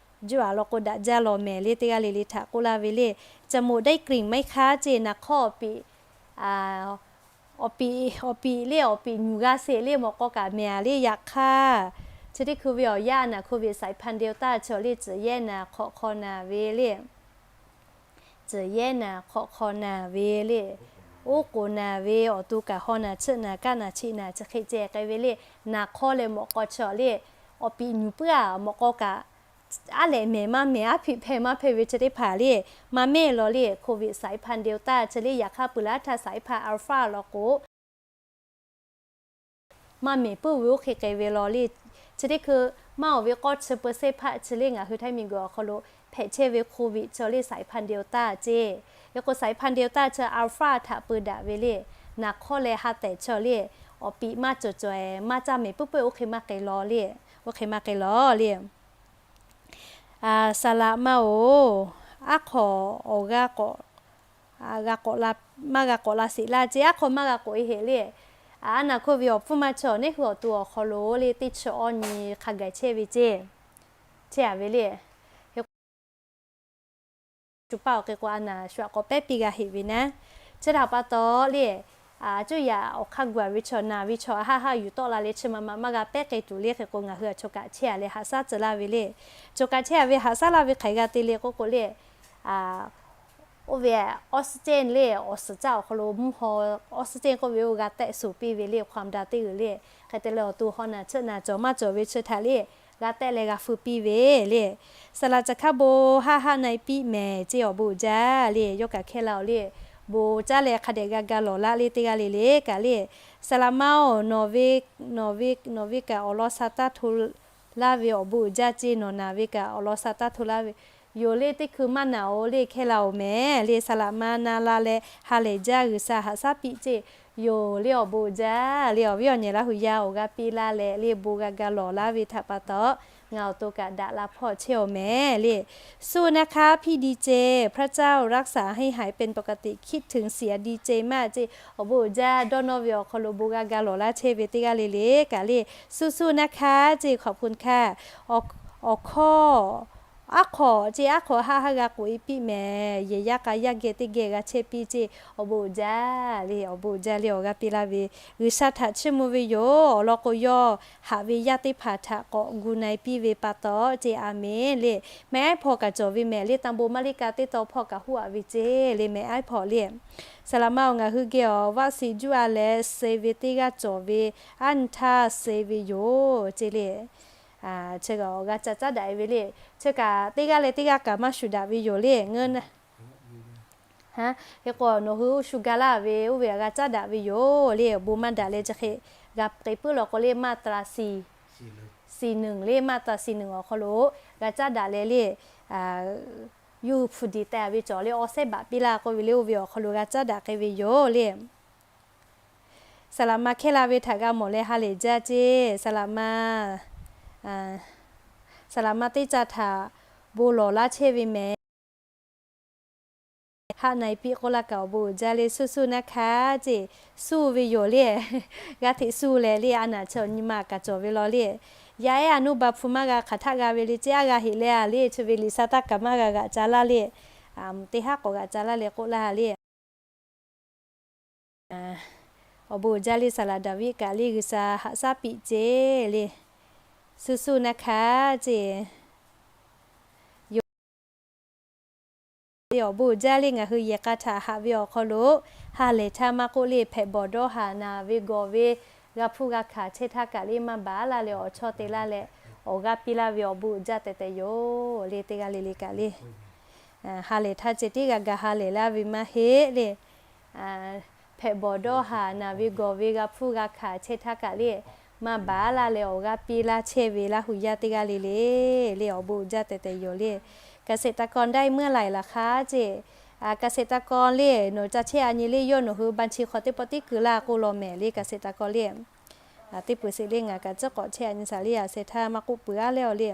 juˇ a law k'o daꞈ jaˇ lawˬ mehˍ le, teˇ g'aˇ le le htaꞈ k'oˆ laˇ ve le. จมูกได้กลิ่นไหมคะ ceˇ, naˍ hk'awˇ awˬ piꞈ awˬ piꞈ, awˬ piꞈ le, awˬ piꞈ nyuˬ g'a sheˍ le, mawꞈ k'aw kaꞈ mehˍ a le. Yaꞈ hk'aˇ chi teˇ hkui ve awˬ yanˇ naˍ โควิด สายพันธุ์เดลต้า chaw le tcuhˬ yehˇ naˍ hk'awꞈ hk'aw naˍ ve le. Tcuhˬ yehˇ naˍ hk'awꞈ hk'aw naˍ ve le. Oˉ k'oˍ naˍ ve, awˬ to kaꞈ haw naˍ, chiˆ naˍ, kaˆ naˍ, chiˆ naˍ, chi hk'e ceh k'ai ve le. Naˍ hk'awˇ leh mawꞈ k'aw chi le, awˬ piꞈ nyuˬ puiˉ a, mawꞈ k'aw kaꞈ aˉ lehꞈ mehˍ maˇ mehˍ, aˉ hpiꞈ hpehˇ maˇ hpehˇ ve chi teˇ hpaˍ le, maˇ mehˇ law le, COVID สายพันธุ์ Delta chi le, yaꞈ hk'aˇ peuˬ laˇ htaˇ สายพันธุ์ Alpha law k'o, maˇ mehˍ puiˉ ve oˇ hk'e k'ai ve law le. Chi teˇ hkui maˇ awˬ ve k'awˇ chi เปอร์เซ็นต์ hpaˆ chi le ngaˬ hui Htaiˇ miˬguiˬ awˬ hk'aw lo hpehꞈ chehˇ ve COVID chi le สายพันธุ์ Delta ceˇ. Hk'e k'o สายพันธุ์ Delta chi Alpha htaꞈ peu daꞈ ve le, naˍ hk'awˇ leh ha tehˍ chi le, awˬ piꞈ maˇ cawˬ cawˬ-e, maˇ caˇ mehˍ puiˉ puiˉ oˇ hk'e maˇ k'ai law le, oˇ hk'e maˇ k'ai law le. Saˍ laꞈ ma-oˬ, aˉ hk'aw awˬ g'a k'awꞈ, maˇ g'a k'awꞈ la sheˍ laˇ ceˇ, aˉ hk'aw maˇ g'a k'awꞈ-e heˍ le. Aˉ naˍ hkawˇ ve awˬ hpfuhˇ maˇ chawˬ, neˇ hui awˬ to awˬ hk'aw lo le teˇ chi awˇ nyi hk'a gaˬ chehˇ ve ceˇ, chehˇ-a ve le. Hk'e k'o, shu paˇ awˬ hk'e k'o a naˍ shu aꞈ k'awꞈ pehˉ piˇ g'a heˍ ve naˉ. Chi htaꞈ pa taw le, cuˇ yaꞈ awˬ hk'aˇ gu-a ve chaw, naˍ ve chaw a haˆ haˆ yuˬ tawˆ la leh chi ma ma maˇ g'a pehˉ k'ai tuˬ le. Hk'e k'o ngaˬ hui a chaw kaꞈ chehˇ-a leh haꞈ shaˉ tcuh laˇ ve le. Chaw kaꞈ chehˇ-a ve haꞈ shaˉ laˇ ve hk'aˬ g'a te le k'oˆ k'o le, oˇ ve oxygen le, awˬ suhˍ caˇ awˬ hk'aw lo mvuhˇ haw oxygen k'oˆ ve oˇ g'a tehˆ suˍ piˇ ve le, ความดัน teˇ g'uiˬ le. Hk'e te leh awˬ to haw naˬ cheuˆ naˬ cawˬ maˇ cawˬ ve chi htaꞈ le, g'a tehˆ leh g'a feu piˇ ve le. Saˍ laꞈ caˬ hk'aˇ bon haˆ haˆ na-e piˇ mehˍ ceˇ, awˬ bon uiˍ jaˇ le. Yawˇ kaꞈ hkehˇ la-oˬ le, bon caˇ leh hk'a dehꞈ g'a ga lawˬ laˇ le teˇ g'aˇ le le kaꞈ le. Saˍ laꞈ ma-oˬ, nawˬ ve, nawˬ ve kaꞈ awˬ lawn sha taˇ hto laˇ ve awˬ bon uiˍ jaˇ ceˇ, nawˬ naˍ ve kaꞈ awˬ lawn sha taˇ hto laˇ ve yoˬ le. Teˇ hkui maˇ naˬ-oˬ le, hkehˇ la-oˬ mehˍ le. Saˍ laꞈ ma na la leh ha lehˬ jaˇ, G'uiˬsha haꞈ shaˉ piˇ ceˇ yoˬ le, awˬ bon uiˍ jaˇ le. Awˬ viˉ awˬ nyi Laˇ hu yaˇ awˬ g'aˇ piˇ laˇ leh le, bon g'a ga lawˬ laˇ ve htaꞈ pa taw, ngaˬ awˬ to kaꞈ daꞈ la hpawˇ chehˇ-oˬ mehˍ le. สู้นะคะพี่ดีเจ พระเจ้ารักษาให้หายเป็นปกติ คิดถึงเสียงดีเจมาก ceˇ, awˬ bon uiˍ jaˇ. Dawˇ nawˇ ve awˬ hk'aw lo bon g'a ga lawˬ laˇ chehˇ ve teˇ g'aˇ le le kaꞈ le, สู้ๆนะคะ ceˇ, ขอบคุณค่ะ. Awˬ hkawˇ, aˉ hk'aw ceˇ, aˉ hk'aw haˆ haˆ g'a k'oꞈ-e piˇ mehˍ. Yehˬ yaˇ k'a yaˇ geh teˇ geh g'a chehˇ piˇ ceˇ, awˬ bon uiˍ jaˇ le. Awˬ bon uiˍ jaˇ le, awˬ g'aˇ piˇ laˇ ve G'uiˬsha htaꞈ chiˇ mvuh ve yoˬ. Awˬ lawn k'o, yawˇ haꞈ ve yaˇ teˇ hpaˍ htaꞈ k'awꞈ gu na-e piˇ ve pa taw ceˇ, a menˍ le. Mehˍ aiˉ hpaw kaꞈ cawˬ ve mehˍ le, tanˇ bon maˇ liˇ ka teˇ taw hpawˇ kaꞈ huˉ-a ve ceˇ le, mehˍ aiˉ hpaw le. Saˍ laꞈ ma-oˬ, ngaˬ hui geh awˬ vaˆ suh juˇ-a leh suh ve teˇ g'aˇ cawˬ ve, aˉ nyi htaˇ suh ve yoˬ ceˇ le. Chi g'a awˬ g'a ca caˉ daꞈ-e ve le. Chi kaꞈ teˇ g'aˇ leh teˇ g'aˇ kaꞈ maˇ shuˍ daꞈ ve yoˬ le. Hk'e k'o nawˬ hui oˇ shu ga laˇ ve oˇ ve aꞈ g'a caˉ daꞈ ve yoˬ le. Awˬ bon maˇ daꞈ leh chi hk'e g'a k'e puiˉ law k'o le, มาตราสี่ สี่หนึ่ง le, มาตราสี่หนึ่ง awˬ hk'aw lo g'a caˉ daꞈ leh le, yuˇ hpu diˍ teh-a ve cawˬ le, awˬ sehˉ baꞈ piˇ laˇ k'oˆ ve le, oˇ ve awˬ hk'aw lo g'a caˉ daꞈ k'ai ve yoˬ le. Saˍ laꞈ ma hkehˇ la ve htaꞈ g'a mawˬ leh ha lehˬ jaˇ ceˇ. Saˍ laꞈ ma, saˍ laꞈ ma teˇ ca htaꞈ bon lawˬ laˇ chehˇ ve mehˍ. Haˆ na-e piˇ k'oˆ laˇ kaꞈ awˬ bon uiˍ jaˇ le, สู้ๆนะคะ ceˇ, suh ve yoˬ le. G'a hteꞈ suh leh le, a naˍ chi awˬ nyi ma kaꞈ cawˬ ve law le. Yaˇ ehˉ a nuˇ ba hpu maˇ g'a hk'aˬ htaˆ g'a ve le, ceˇ aˉ g'a heꞈ leh-a le, chi ve liꞈ sha taˇ kaꞈ maˇ g'a g'aꞈ ca laˇ le. Teˇ haˉ k'awꞈ g'aꞈ ca laˇ leh k'oˆ laˇ le. Awˬ bon uiˍ jaˇ le, saˍ laꞈ Daˍviˆ kaꞈ le G'uiˬsha haꞈ shaˉ piˇ ceˇ le, สู้ๆนะคะ ceˇ yoˬ le. Awˬ bon uiˍ jaˇ le, ngaˬ hui yehˬ k'a htaꞈ haꞈ ve awˬ hk'aw lo ha lehˬ htaˇ maˇ k'oˆ le, hpehꞈ bawˬ dawˇ haˍ naˍ ve gawˬ ve g'a hpuˇ g'a hkanˍ chehˇ htaˇ kaꞈ le maˇ baˬ laˇ leh awˬ chawˇ te laˇ leh awˬ g'aˇ piˇ laˇ ve awˬ bon uiˍ jaˇ tehꞈ tehꞈ yoˬ le. Teˇ g'aˇ le le kaꞈ le ha lehˬ htaˇ ceh tiˉ g'a ga ha lehˬ laˇ ve maˇ heˆ le. Hpehꞈ bawˬ dawˇ haˍ naˍ ve gawˬ ve g'a hpuˇ g'a hkanˍ chehˇ htaˇ kaꞈ le maˇ baˬ laˇ leh awˬ g'aˇ piˇ laˇ chehˇ ve Laˇ hu yaˇ teˇ g'aˇ le le le awˬ bon uiˍ jaˇ tehꞈ tehꞈ yoˬ le. เกษตรกรได้เมื่อไหร่ล่ะคะ ceˇ, เกษตรกร le nawˬ ca chehˇ-a nyi le, yawˇ nawˬ hui บัญชี hk'aw teˇ pawˆ tiˉ keu laˇ k'oˆ law mehˍ le. เกษตรกร le teˇ peuˬ sheˍ le, ngaˬ kaꞈ tcuhˉ k'awꞈ chehˇ-a nyi shaˍ le, a sheh htaˇ maˇ k'oˆ peuˬ-a leh-aw le.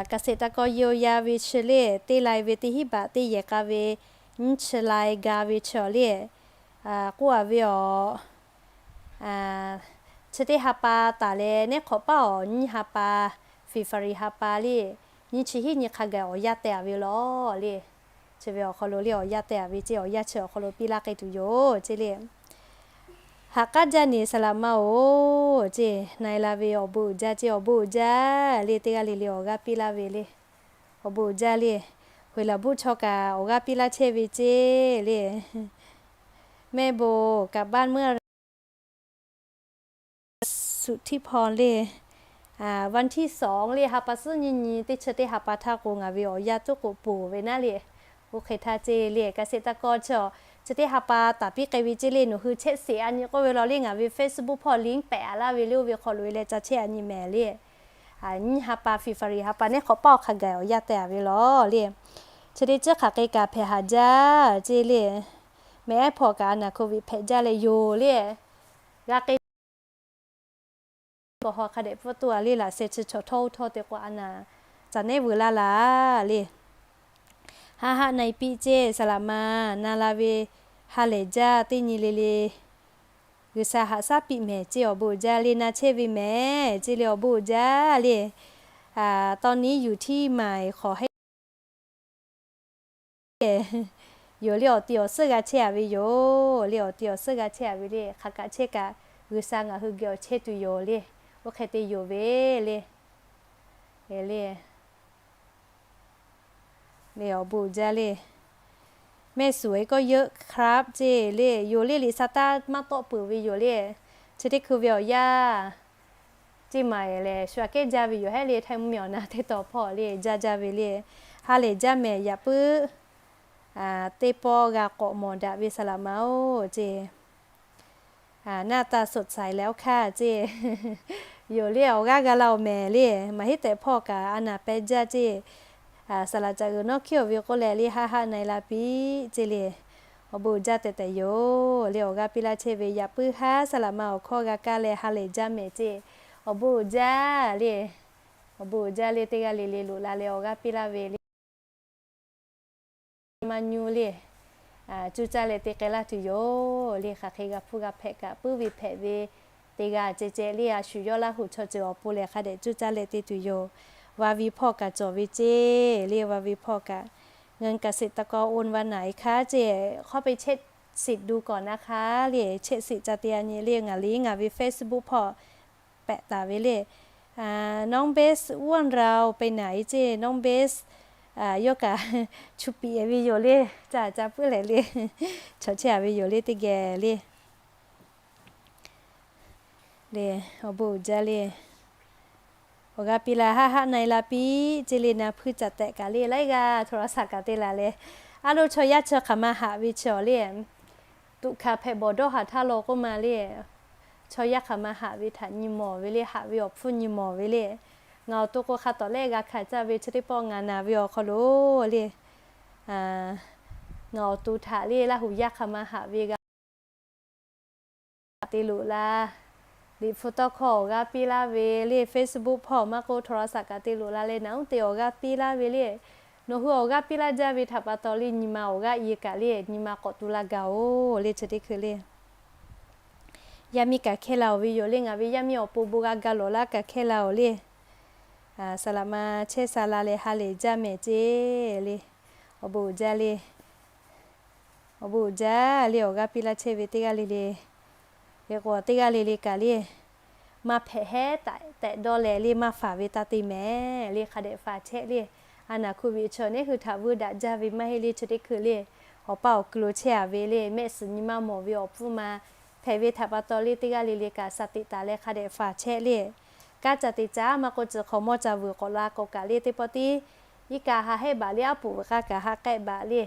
เกษตรกร เยียวยา ve chi le, teˇ lai ve teˇ hinˉ baꞈ teˇ yehˬ k'a ve nyiˇ chi lai ga ve chi-aw le, k'oˆ-a ve awˬ, chi teˇ ha pa taˍ leh neˉ hk'awꞈ paˉ awˬ nyiˇ ha pa, February ha pa le, nyiˇ chi hiˉ nyi hk'a gaˬ awˬ yanˇ teh-a ve law le. Chi ve awˬ hk'aw lo le awˬ yanˇ teh-a ve ceˇ, awˬ yanˇ chi awˬ hk'aw lo piˇ laˇ k'ai tuˬ yoˬ ceˇ le. Haꞈ k'aˉ jaˇ neˬ saˍ laꞈ ma-oˬ ceˇ, na-e la ve awˬ bon uiˍ jaˇ ceˇ, awˬ bon uiˍ jaˇ le. Teˇ g'aˇ le le awˬ g'aˇ piˇ laˇ ve le, awˬ bon uiˍ jaˇ le. Hoˬ laˬ buˆ chaw kaꞈ awˬ g'aˇ piˇ laˇ chehˇ ve ceˇ le. Mehˆ bon kaꞈ baˆ meuˇ suhˍ htiˇ hpaw le, วันที่สอง le, ha pa suhˉ nyiˇ nyi teˇ chi teˇ ha pa htaˇ k'o ngaˬ ve awˬ yanˇ tuˉ k'oꞈ poˬ ve naˉ le. Oˇ hk'e htaˇ ceˇ le, เกษตรกร chi, chi teˇ ha pa taˍ piˇ k'ai ve ceˇ le, nawˬ hui chehˇ sheˍ a nyi k'oˆ ve law le, ngaˬ ve Facebook hpawˇ link pehꞈ a laˇ ve le, oˇ ve hk'aw loꞈ e leh ca chehˇ a nyi mehˍ le. Nyiˇ ha pa February ha pa neˉ hk'awꞈ paˇ awˬ hk'a gaˬ awˬ yanˇ teh a ve law le. Chi teˇ ceuˬ hk'aˬ hk'e kaꞈ hpehꞈ haˍ jaˇ ceˇ le. Mehˍ ehˉ hpawˇ kaꞈ a naˍ hkoˍ viˍ hpehꞈ jaˇ leh yoˬ le. G'a k'e kawˬ haw hk'a dehꞈ pfuhˇ toˇ a le, laꞈ sheh chi chaw htawˇ oˇ htawˇ te k'o a naˍ caˬ neˉ vuiˬ laˇ la le. Haˆ haˆ na e piˇ ceˇ, saˍ laꞈ ma na la ve ha lehˬ jaˇ teˇ nyi le le G'uiˬsha haꞈ shaˉ piˇ mehˍ ceˇ, awˬ bon uiˍ jaˇ le, na chehˇ ve mehˍ ceˇ le, awˬ bon uiˍ jaˇ le. ตอนนี้อยู่ที่ใหม่ ขอให้ yoˬ le, awˬ ti awˬ suhˉ g'a chehˇ a ve yoˬ le, awˬ ti awˬ suhˉ g'a chehˇ a ve le, hk'aˬ kaꞈ chehˇ kaꞈ G'uiˬsha ngaˬ hui geh awˬ chehˇ tuˬ yoˬ le. Oˇ hk'e te yoˬ ve le. Le, le awˬ bon uiˍ jaˇ le. แม่สวยก็เยอะครับ ceˇ le, yoˬ le, liꞈ sha taˇ maˇ tawˆ peuˬ ve yoˬ le. Chi teˇ hkui ve awˬ yanˇ ceˇ maˬ lehˬ shu aꞈ kehˉ jaˇ ve yoˬ hehˉ le, htaiˇ mvuhˇmiˬ awˬ na teˇ taw hpawˇ le jaˇ jaˇ ve le. Ha lehˬ jaˇ mehˍ yaꞈ puiˉ teˇ pawˆ g'a k'awꞈ mawˬ daꞈ ve saˍ laꞈ ma-oˬ ceˇ. หน้าตาสดใสแล้วค่ะ ceˇ. Yoˬ le, awˬ g'aˇ g'a la-oˬ mehˍ le. Maˇ heˆ tehꞈ hpawˇ kaꞈ a naˍ pehˇ jaˇ ceˇ. Saˍ laꞈ caꞈ g'uiˬ nawˉ hkiˉ awˬ ve k'oˆ leh le, haˆ haˆ na e la piˇ ceˇ le. Awˬ bon uiˍ jaˇ tehꞈ tehꞈ yoˬ le, awˬ g'aˇ piˇ laˇ chehˇ ve yaꞈ puiˉ haˉ saˍ laꞈ ma awˬ hkawˇ g'a kaˇ leh ha lehˬ jaˇ mehˍ ceˇ. Awˬ bon uiˍ jaˇ le. Awˬ bon uiˍ jaˇ le, teˇ g'aˇ le le loꞈ la leh awˬ g'aˇ piˇ laˇ ve le. Maˇ nyi le, cuˇ caˇ leh te k'ai laˇ tuˬ yoˬ le. Hk'aˬ hk'e g'a hpuˇ g'a hpehꞈ kaꞈ puiˉ ve hpehꞈ ve teˇ g'aˇ ceh ceh le, a shu yawˇ Laˇ huˍ chaw ceuˬ awˬ pon lehˬ hk'a dehꞈ cuˇ caˇ leh te tuˬ yoˬ. วาวี hpawˇ kaꞈ cawˬ ve ceˇ le, วาวี hpawˇ kaꞈ เงินเกษตรกรโอนวันไหนคะ ceˇ, เข้าไปเช็คสิทธิ์ดูก่อนนะคะ le, chehˇ sheˍ ca te a nyi le, ngaˬ le ngaˬ ve Facebook hpawˇ pehꞈ taˍ ve le. น้องเบสอ้วนเราไปไหน ceˇ, น้องเบส yawˇ kaꞈ chu piꞈ ve yoˬ le, ca ca puiˉ leh le, chaw chehˇ a ve yoˬ le teˇ geh le. Le, awˬ bon uiˍ jaˇ le. Awˬ g'aˇ piˇ la, haˆ haˆ na e la piˇ ceˇ le, na hpuiˇ caꞈ tehꞈ kaꞈ le, laiˉ g'aˇ โทรศัพท์ kaꞈ te la leh, a lo chaw yaˇ chi hk'aˬ ma haꞈ ve chi awˬ le, tuꞈ hkanˍ hpehꞈ bawˬ dawˇ haˍ htaˇ law k'oˆ ma le, chaw yaˇ hk'aˬ ma haꞈ ve htaꞈ nyi mawˬ ve le, haꞈ ve awˬ hpfuhˇ nyi mawˬ ve le. Ngaˬ awˬ to k'o hk'a tawˍ lehˆ g'a hkanˍ caˇ ve chi teˇ pawˆ ngaˬ naˬ ve awˬ hk'aw lo le, ngaˬ awˬ to htaꞈ le Laˇ huˍ yaˇ hk'aˬ ma haꞈ ve g'a te loꞈ la. Liꞈ hpu tawˇ hkawˇ awˬ g'aˇ piˇ laˇ ve le, Facebook hpawˇ maˇ k'oˆ โทรศัพท์ kaꞈ te loꞈ la leh naꞈ uˉ te awˬ g'aˇ piˇ laˇ ve le. Nawˬ hui awˬ g'aˇ piˇ laˇ jaˇ ve htaꞈ pa taw le, nyi ma awˬ g'aˇ i kaꞈ le, nyi ma k'awꞈ tu la gaˬ-oˬ le, chi teˇ hkui le. Yaˇ miˇ kaꞈ hkehˇ la-oˬ ve yoˬ le, ngaˬ ve yaˇ miˇ awˬ pon bon g'a ga lawˬ laˇ kaꞈ hkehˇ la-oˬ le. Saˍ laꞈ ma chehˇ sha la leh ha lehˬ jaˇ mehˍ ceˇ le. Awˬ bon uiˍ jaˇ le. Awˬ bon uiˍ jaˇ le, awˬ g'aˇ piˇ laˇ chehˇ ve teˇ g'aˇ le le. Hk'e k'o teˇ g'aˇ le le kaꞈ le, maˇ hpehꞈ hehˉ tehꞈ dawˇ leh le, maˇ faˍ ve taˇ te mehˍ le, hk'a dehꞈ faˍ chehˇ le. A naˍ hkoˍ viˍ chi neˉ hui htaꞈ vuiˇ daꞈ jaˇ ve maˇ heˆ le, chi teˇ hkui le. Awˬ paˇ awˬ kuiˬ lo chehˇ a ve le, mehˆ suhˍ nyi ma mawˬ ve awˬ pfuhˇ ma hpehꞈ ve htaꞈ pa taw le, teˇ g'aˇ le le kaꞈ shaˍ teꞈ taˍ leh hk'a dehꞈ faˍ chehˇ le. Kanˉ ca te caˉ maˇ k'oˆ, tcuh hk'awꞈ mawˇ ca vuiˬ k'awꞈ la k'o kaꞈ le, teˇ pawˆ tiˉ iˉ kaˆ ha hehˆ baˬ le, aˉ poꞈ ve k'a kaꞈ ha k'ehˆ baˬ le.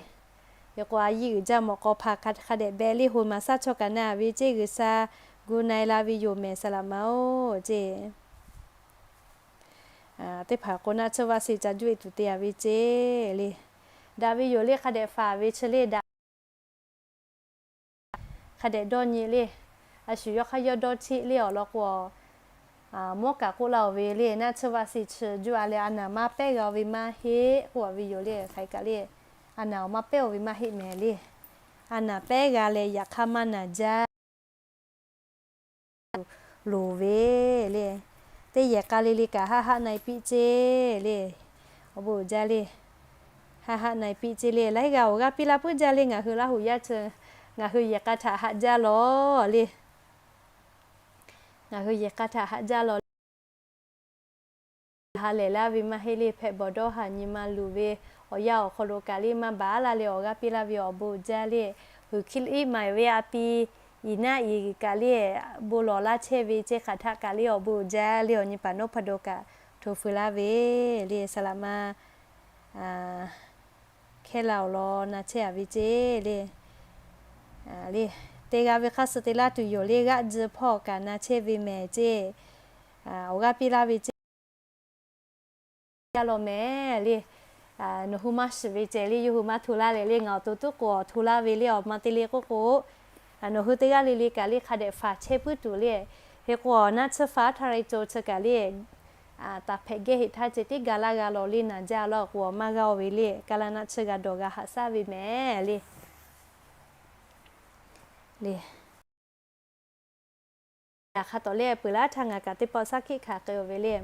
Hk'e k'o a yiˇ uiˍ jaˇ mawˬ k'aw hpaˍ hk'a dehꞈ beh le, hoꞈ maˍ shaˉ chaw kaꞈ na ve ceˇ, G'uiˬsha gu na e la ve yoˬ mehˍ saˍ laꞈ ma-oˬ ceˇ. Teˇ hpaˍ k'o naˆ tsuhˇ vaˆ shiˍ ca juˇ e tuˬ te a ve ceˇ le. Daꞈ ve yoˬ le, hk'a dehꞈ faˍ ve chi le daꞈ. Hk'a dehꞈ dawˇ nyi le. A shu yawˇ hk'aˇ yawˇ dawˇ cheˆ le awˬ lawn k'o, mawˇ kaꞈ k'oˆ laˇ-oˬ ve le, naˆ tsuhˇ vaˆ shiˍ chi juˇ a leh a naˍ maˇ pehˉ g'a ve maˇ heˆ k'oˆ a ve yoˬ le. Hk'aˬ hk'e kaꞈ le, a naˍ awˬ maˇ pehˉ-oˬ ve maˇ heˆ mehˍ le. A naˍ pehˉ g'a leh yaꞈ hk'aˇ maˇ naˍ jaˇ loˍ ve le. Teˇ yehˬ k'a le le kaꞈ haˆ haˆ na e piˇ ceˇ le. Awˬ bon uiˍ jaˇ le. Haˆ haˆ na e piˇ ceˇ le. Laiˉ g'aˇ awˬ g'aˇ piˇ laˇ puiˉ jaˇ le, ngaˬ hui Laˇ huˍ yaˇ chi ngaˬ hui yehˬ k'a htaꞈ haꞈ jaˇ lawˬ le. Ngaˬ hui yehˬ k'a htaꞈ haꞈ jaˇ lawˬ le. Ha lehˬ laˇ ve maˇ heˆ le, hpehꞈ bawˬ dawˇ haˍ nyi ma luˬ ve awˬ yanˇ awˬ hk'aw lo kaꞈ le maˇ baˬ laˇ le, awˬ g'aˇ piˇ laˇ ve awˬ bon uiˍ jaˇ le. Huiˬ hkiˇ iˉ maˍ ve a pi iˍ naˆ iˍ kaꞈ le, bon lawˬ laˇ chehˇ ve ceˇ hk'aˬ htaˆ kaꞈ le awˬ bon uiˍ jaˇ le awˬ nyi paˍ nawˉ hpaˍ daw kaꞈ hto feu laˇ ve le. Saˍ laꞈ ma hkehˇ la awˬ lawn na chehˇ a ve ceˇ le. Le, te g'a ve hk'aˇ suh te laˇ tuˬ yoˬ le, g'aˆ ji hpawˇ kaꞈ na chehˇ ve mehˍ ceˇ. Awˬ g'aˇ piˇ laˇ ve ceˇ. Jaˇ law mehˍ le. Nawˬ hui maˇ shiˍ ve ceh le, yawˇ hui maˇ hto laˇ leh le, ngaˬ awˬ to tuˉ k'o awˬ hto laˇ ve le, awˬ ma te le k'oˆ k'o, nawˬ hui teˇ g'aˇ le le kaꞈ le hk'a dehꞈ faˍ chehˇ puiˉ tuˬ le. Hk'e k'o awˬ naˆ tsuhˇ faˍ htaˇ leh co chi kaꞈ le, taˍ hpehꞈ gehˇ heꞈ htaˇ ceh tiˉ ga laˇ g'a lawˬ le, naˍ jaˇ law k'o awˬ maˇ g'a oˬ ve le, kaˇ laˇ naˆ tsuhˇ g'a dawˬ g'a haꞈ shaˉ ve mehˍ le. Le, yaꞈ hk'aˇ tawˍ le peuˬ laˇ htaˇ ngaˬ kaꞈ teˇ pawˆ shaˉ hkiˆ hkanˍ k'ai oˬ ve le.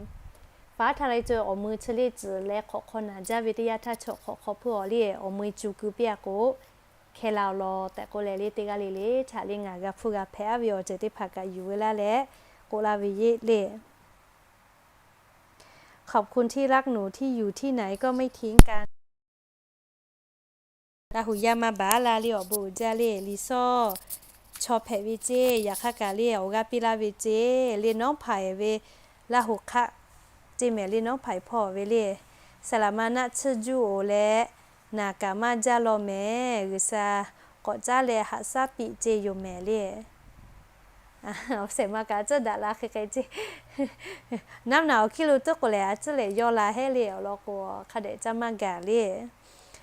Faˍ htaˇ leh co awˬ mui chi le tcuhˬ leh hk'awꞈ hk'aw naˍ jaˇ ve teˇ yanˇ htaˇ chaw hk'awꞈ hk'aw hpuˇ awˬ le awˬ mui cu ku piˇ a k'o, hkehˇ la awˬ lawn tehꞈ k'oˆ leh le teˇ g'aˇ le le htaꞈ le ngaˬ g'a hpuˇ g'a hpehꞈ aˉ ve awˬ ceuˬ teˇ hpaˍ kaꞈ yuˬ ve laˇ leh k'oˆ laˇ ve yeˇ le. ขอบคุณที่รักหนู ที่อยู่ที่ไหนก็ไม่ทิ้งกัน Laˇ hu yaˇ maˇ baˬ laˇ le awˬ bon uiˍ jaˇ le. Liꞈ shawˉ chaw hpehꞈ ve ceˇ, yaꞈ hk'aˇ kaꞈ le awˬ g'aˇ piˇ laˇ ve ceˇ le, nawˉ hpaˍ ve Laˇ hu hk'aˆ ceˇ mehˍ le, nawˉ hpaˍ hpawˇ ve le. Saˍ laꞈ ma naˆ tsuhˇ juˇ oˬ leh, naˍ kaꞈ maˇ jaˇ law mehˍ, G'uiˬsha k'awꞈ caˉ leh haꞈ shaˉ piˇ ceˇ yoˬ mehˍ le. Awˬ shehˍ ma kaꞈ a tcuhˉ daꞈ la hk'e hk'e ceˇ. Naˉ naˬ awˬ hkiˇ lo tuˉ k'o lehˬ a tcuhˉ lehˬ yawˇ la heˆ le awˬ lawn k'o, hk'a dehꞈ caˇ maˇ gaˬ le.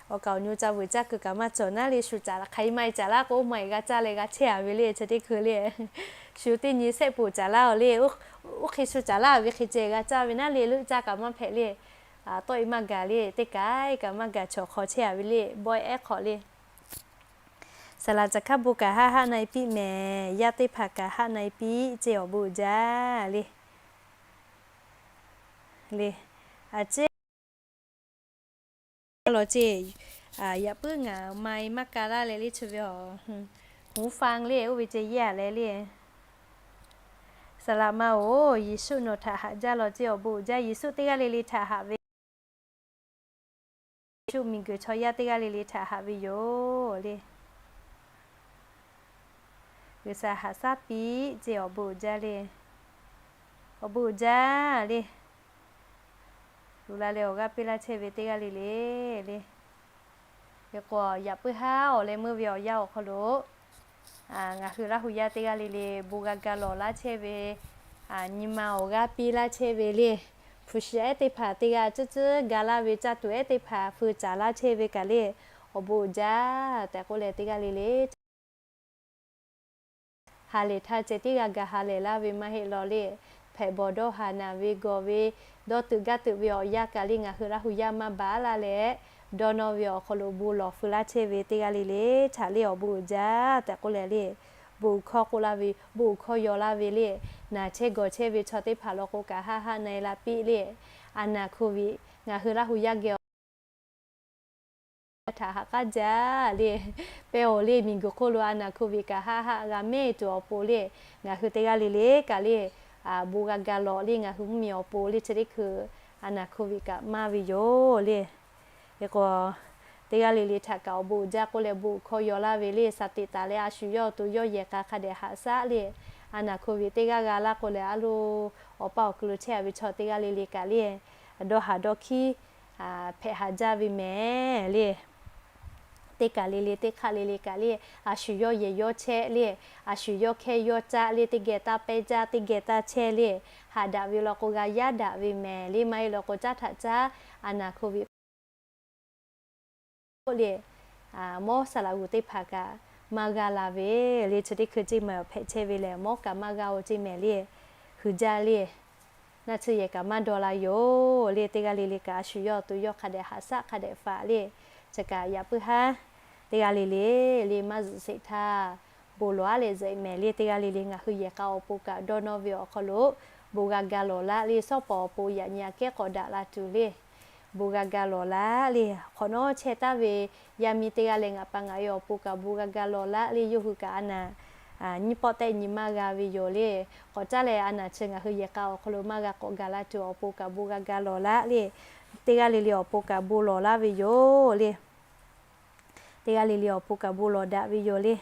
Awˬ kaˍ awˬ nyi ca vuiˬ caˇ kuiˬ kaꞈ maˇ cawˬ naˉ le, shu caˍ hk'aˬ hk'e maˇ e caˍ laˇ k'o, oˇ ma e g'a caˇ leh g'a chehˇ a ve le, chi teˇ hkui le. Shu teˇ nyi sehˆ poˬ caˍ laˇ oˬ le, oˇ hk'e shu caˍ laˇ ve hk'e ceh g'a caˇ ve naˉ le, leuˆ caˇ kaꞈ maˇ hpehꞈ le. Tawˆ e maˇ gaˬ le, teˇ kaˬ kaꞈ maˇ gaˬ, chaw hk'aw chehˇ a ve le, bawehˇ ehˉ hk'awꞈ le. Saˍ laꞈ caˬ hkaˇ bon kaꞈ haˆ haˆ na e piˇ mehˍ, yaˇ teˇ hpaˍ kaꞈ haˆ na e piˇ ceˇ awˬ bon uiˍ jaˇ le. Le, a ciˉ law ceˇ, yaꞈ puiˉ ngaˬ ma e maˇ ka laˇ leh le chi ve a, หูฟัง le oˇ ve ceh yeˇ a leh le. Saˍ laꞈ ma oˬ, Yeˍsuˆ nawˬ htaꞈ haꞈ jaˇ law ceˇ awˬ bon uiˍ jaˇ, Yeˍsuˆ teˇ g'aˇ le le htaꞈ haꞈ ve Yeˍsuˆ miˬguiˬ chaw yaˇ teˇ g'aˇ le le htaꞈ haꞈ ve yoˬ le. G'uiˬsha haꞈ shaˉ piˇ ceˇ awˬ bon uiˍ jaˇ le. Awˬ bon uiˍ jaˇ le. Luˬ la leh awˬ g'aˇ piˇ laˇ chehˇ ve teˇ g'aˇ le le le. Hk'e k'o yaꞈ puiˉ haˉ awˬ leh meuˇ ve awˬ yanˇ awˬ hk'aw lo ngaˬ hui Laˇ hu yaˇ teˇ g'aˇ le le bon g'a ga lawˬ laˇ chehˇ ve, nyi ma awˬ g'aˇ piˇ laˇ chehˇ ve le. Hpu shi ehˉ teˇ hpaˍ teˇ g'aˇ tcuhˉ tcuhˉ ga laˇ ve, caˇ tuˬ ehˉ teˇ hpaˍ feu caˍ laˇ chehˇ ve kaꞈ le, awˬ bon uiˍ jaˇ tehꞈ k'oˆ leh teˇ g'aˇ le le ha lehˬ htaˇ ceh tiˉ g'a ga ha lehˬ laˇ ve maˇ heˆ law le. Hpehꞈ bawˬ dawˇ haˍ naˬ ve gawˬ ve, dawˇ teuꞈ gaˇ teuꞈ ve awˬ yanˇ kaꞈ le ngaˬ hui Laˇ hu yaˇ maˇ baˬ laˇ leh, dawˇ nawˇ ve awˬ hk'aw lo bon lawˬ feu laˇ chehˇ ve teˇ g'aˇ le le htaꞈ le awˬ bon uiˍ jaˇ tehꞈ k'oˆ leh le, bon uiˍ hkawˇ k'oˆ laˇ ve, bon uiˍ hkawˇ yaw laˇ ve le, naˬ chehˇ gawˬ chehˇ ve chaw teˇ hpaˍ law k'o kaꞈ haˆ haˆ na e la piˇ le. A naˬ hko viꞈ ngaˬ hui Laˇ hu yaˇ geh awˬ htaꞈ haꞈ k'aˉ jaˇ le. Pehˇ awˬ le miˬguiˬ hk'oˆ lo a naˬ hko viꞈ kaꞈ haˆ haˆ g'a mehˇ tuˬ awˬ pon le, ngaˬ hui teˇ g'aˇ le le kaꞈ le, bon g'a ga lawˬ le, ngaˬ hui mvuhˇmiˬ awˬ pon le chi teˇ hkui a naˬ hko viꞈ kaꞈ maˇ ve yoˬ le. Hk'e k'o, teˇ g'aˇ le le htaꞈ kaꞈ awˬ bon uiˍ jaˇ k'oˆ leh bon uiˍ hkawˇ yaw laˇ ve le, shaˍ tiꞈ taˍ leh a shu yawˇ awˬ to yawˇ yehˬ k'a hk'a dehꞈ haꞈ shaˉ le. A naˬ hko viꞈ teˇ g'aˇ g'a laˇ k'o leh a lo, awˬ paˇ awˬ kuiˬ lo chehˇ a ve chaw teˇ g'aˇ le le kaꞈ le, dawˇ haˍ dawˇ hkiˉ hpehꞈ haˍ jaˇ ve mehˍ le. Teˇ kaˬ le le teˇ hk'aˆ le le kaꞈ le, a shu yawˇ yehˬ yawˇ chehˇ le, a shu yawˇ hkehˇ yawˇ caˆ le, teˇ geh taˇ pehˇ caˇ, teˇ geh taˇ chehˇ le, haꞈ daꞈ ve law k'o g'a yaˇ daꞈ ve mehˍ le, maˇ heˆ law k'o caˉ htaꞈ caˉ a naˬ hko viꞈ k'oˆ le, mawˇ saˍ laꞈ g'uˬ teˇ hpaˍ kaꞈ maˇ g'a la ve le, chi teˇ hkui ceˇ ma awˬ hpehꞈ chehˇ ve lehˬ mawˇ kaꞈ maˇ g'a oˬ ceˇ mehˍ le, hui jaˇ le. Naˆ tsuhˇ yehˬ kaꞈ maˇ dawˇ la yoˬ le, teˇ g'aˇ le le kaꞈ a shu yawˇ awˬ to yawˇ hk'a dehꞈ haꞈ shaˉ hk'a dehꞈ faˍ le. Chi kaꞈ yaꞈ puiˉ haˉ teˇ g'aˇ le le le maˇ zuhꞈ sheˍ htaˇ, bon lawˬ aˉ leh zuhꞈ mehˍ le, teˇ g'aˇ le le ngaˬ hui yehˬ k'a awˬ pon kaꞈ dawˇ nawˇ ve awˬ hk'aw lo bon g'a ga lawˬ laˇ le, shawˉ pawˍ awˬ pon yaꞈ nyi aꞈ kehˉ k'awꞈ daꞈ la tuˬ le, bon g'a ga lawˬ laˇ le. Hk'awꞈ nawˉ chehˇ taˍ ve yaˇ miˇ teˇ g'aˇ leh ngaˬ pa ngaˬ e awˬ pon kaꞈ bon g'a ga lawˬ laˇ le, yawˇ hui kaꞈ a naˬ nyiˇ pawˆ tehˆ nyi maˇ g'a ve yoˬ le. K'awꞈ caˉ leh a naˬ chi ngaˬ hui yehˬ k'a awˬ hk'aw lo maˇ g'a k'awꞈ gaˬ la tuˬ awˬ pon kaꞈ bon g'a ga lawˬ laˇ le. Teˇ g'aˇ le le awˬ pon kaꞈ bon lawˬ laˇ ve yoˬ le. Teˇ g'aˇ le le awˬ pon kaꞈ bon lawˬ daꞈ ve yoˬ le.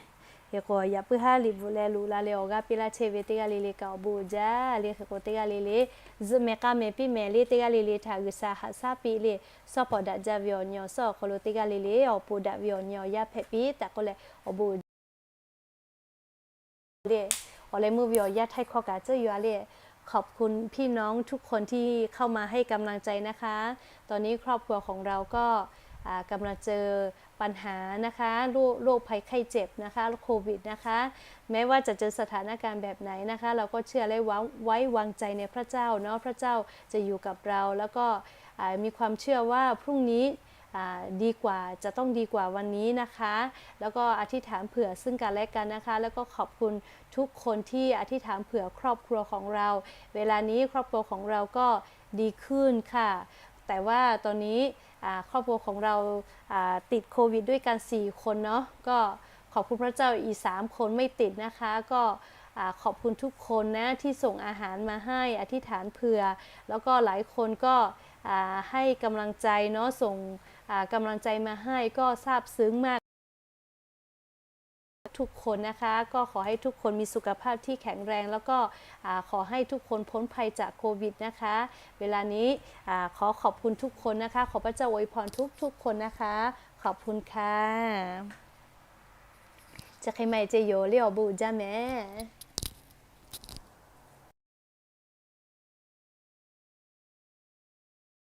Hk'e k'o, yaꞈ puiˉ haˉ liꞈ bvuhꞈ leh loꞈ la leh awˬ g'aˇ piˇ laˇ chehˇ ve teˇ g'aˇ le le kaꞈ awˬ bon uiˍ jaˇ le. Hk'e k'o, teˇ g'aˇ le le zuhꞈ mehˍ k'a mehˍ piˇ mehˍ le teˇ g'aˇ le le htaꞈ G'uiˬsha haꞈ shaˉ piˇ le. Suhˉ pawˍ daꞈ jaˇ ve awˬ nyi awˬ suhˉ awˬ hk'aw lo teˇ g'aˇ le le awˬ pon daꞈ ve awˬ nyi awˬ yanˇ hpehꞈ piˇ taꞈ k'oˆ leh awˬ bon uiˍ jaˇ le. Awˬ leh meuˇ ve awˬ yanˇ htaiˇ hkawˇ kaꞈ tcuhˉ yuˬ a le. ขอบคุณพี่น้องทุกคนที่เข้ามาให้กำลังใจนะคะ ตอนนี้ครอบครัวของเราก็อ่ากำลังเจอปัญหานะคะ โรค โรคภัยไข้เจ็บนะคะ โควิดนะคะ แม้ว่าจะเจอสถานการณ์แบบไหนนะคะ เราก็เชื่อและวาง ไว้วางใจในพระเจ้าเนาะ พระเจ้าจะอยู่กับเรา แล้วก็อ่ามีความเชื่อว่าพรุ่งนี้อ่าดีกว่า จะต้องดีกว่าวันนี้นะคะ แล้วก็อธิษฐานเผื่อซึ่งกันและกันนะคะ แล้วก็ขอบคุณทุกคนที่อธิษฐานเผื่อครอบครัวของเรา เวลานี้ครอบครัวของเราก็ดีขึ้นค่ะ แต่ว่าตอนนี้อ่าครอบครัวของเราอ่าติดโควิดด้วยกันสี่คนเนาะ ก็ขอบคุณพระเจ้าอีกสามคนไม่ติดนะคะ ก็อ่าขอบคุณทุกคนนะที่ส่งอาหารมาให้ อธิษฐานเผื่อ แล้วก็หลายคนก็อ่าให้กำลังใจเนาะ ส่งอ่ากำลังใจมาให้ ก็ซาบซึ้งมาก ทุกคนนะคะ ก็ขอให้ทุกคนมีสุขภาพที่แข็งแรง แล้วก็อ่าขอให้ทุกคนพ้นภัยจากโควิดนะคะ เวลานี้อ่าขอขอบคุณทุกคนนะคะ ขอพระเจ้าอวยพรทุกๆคนนะคะ ขอบคุณค่ะ Chi hk'e maˇ heˆ ce yoˬ le, awˬ bon uiˍ jaˇ mehˍ.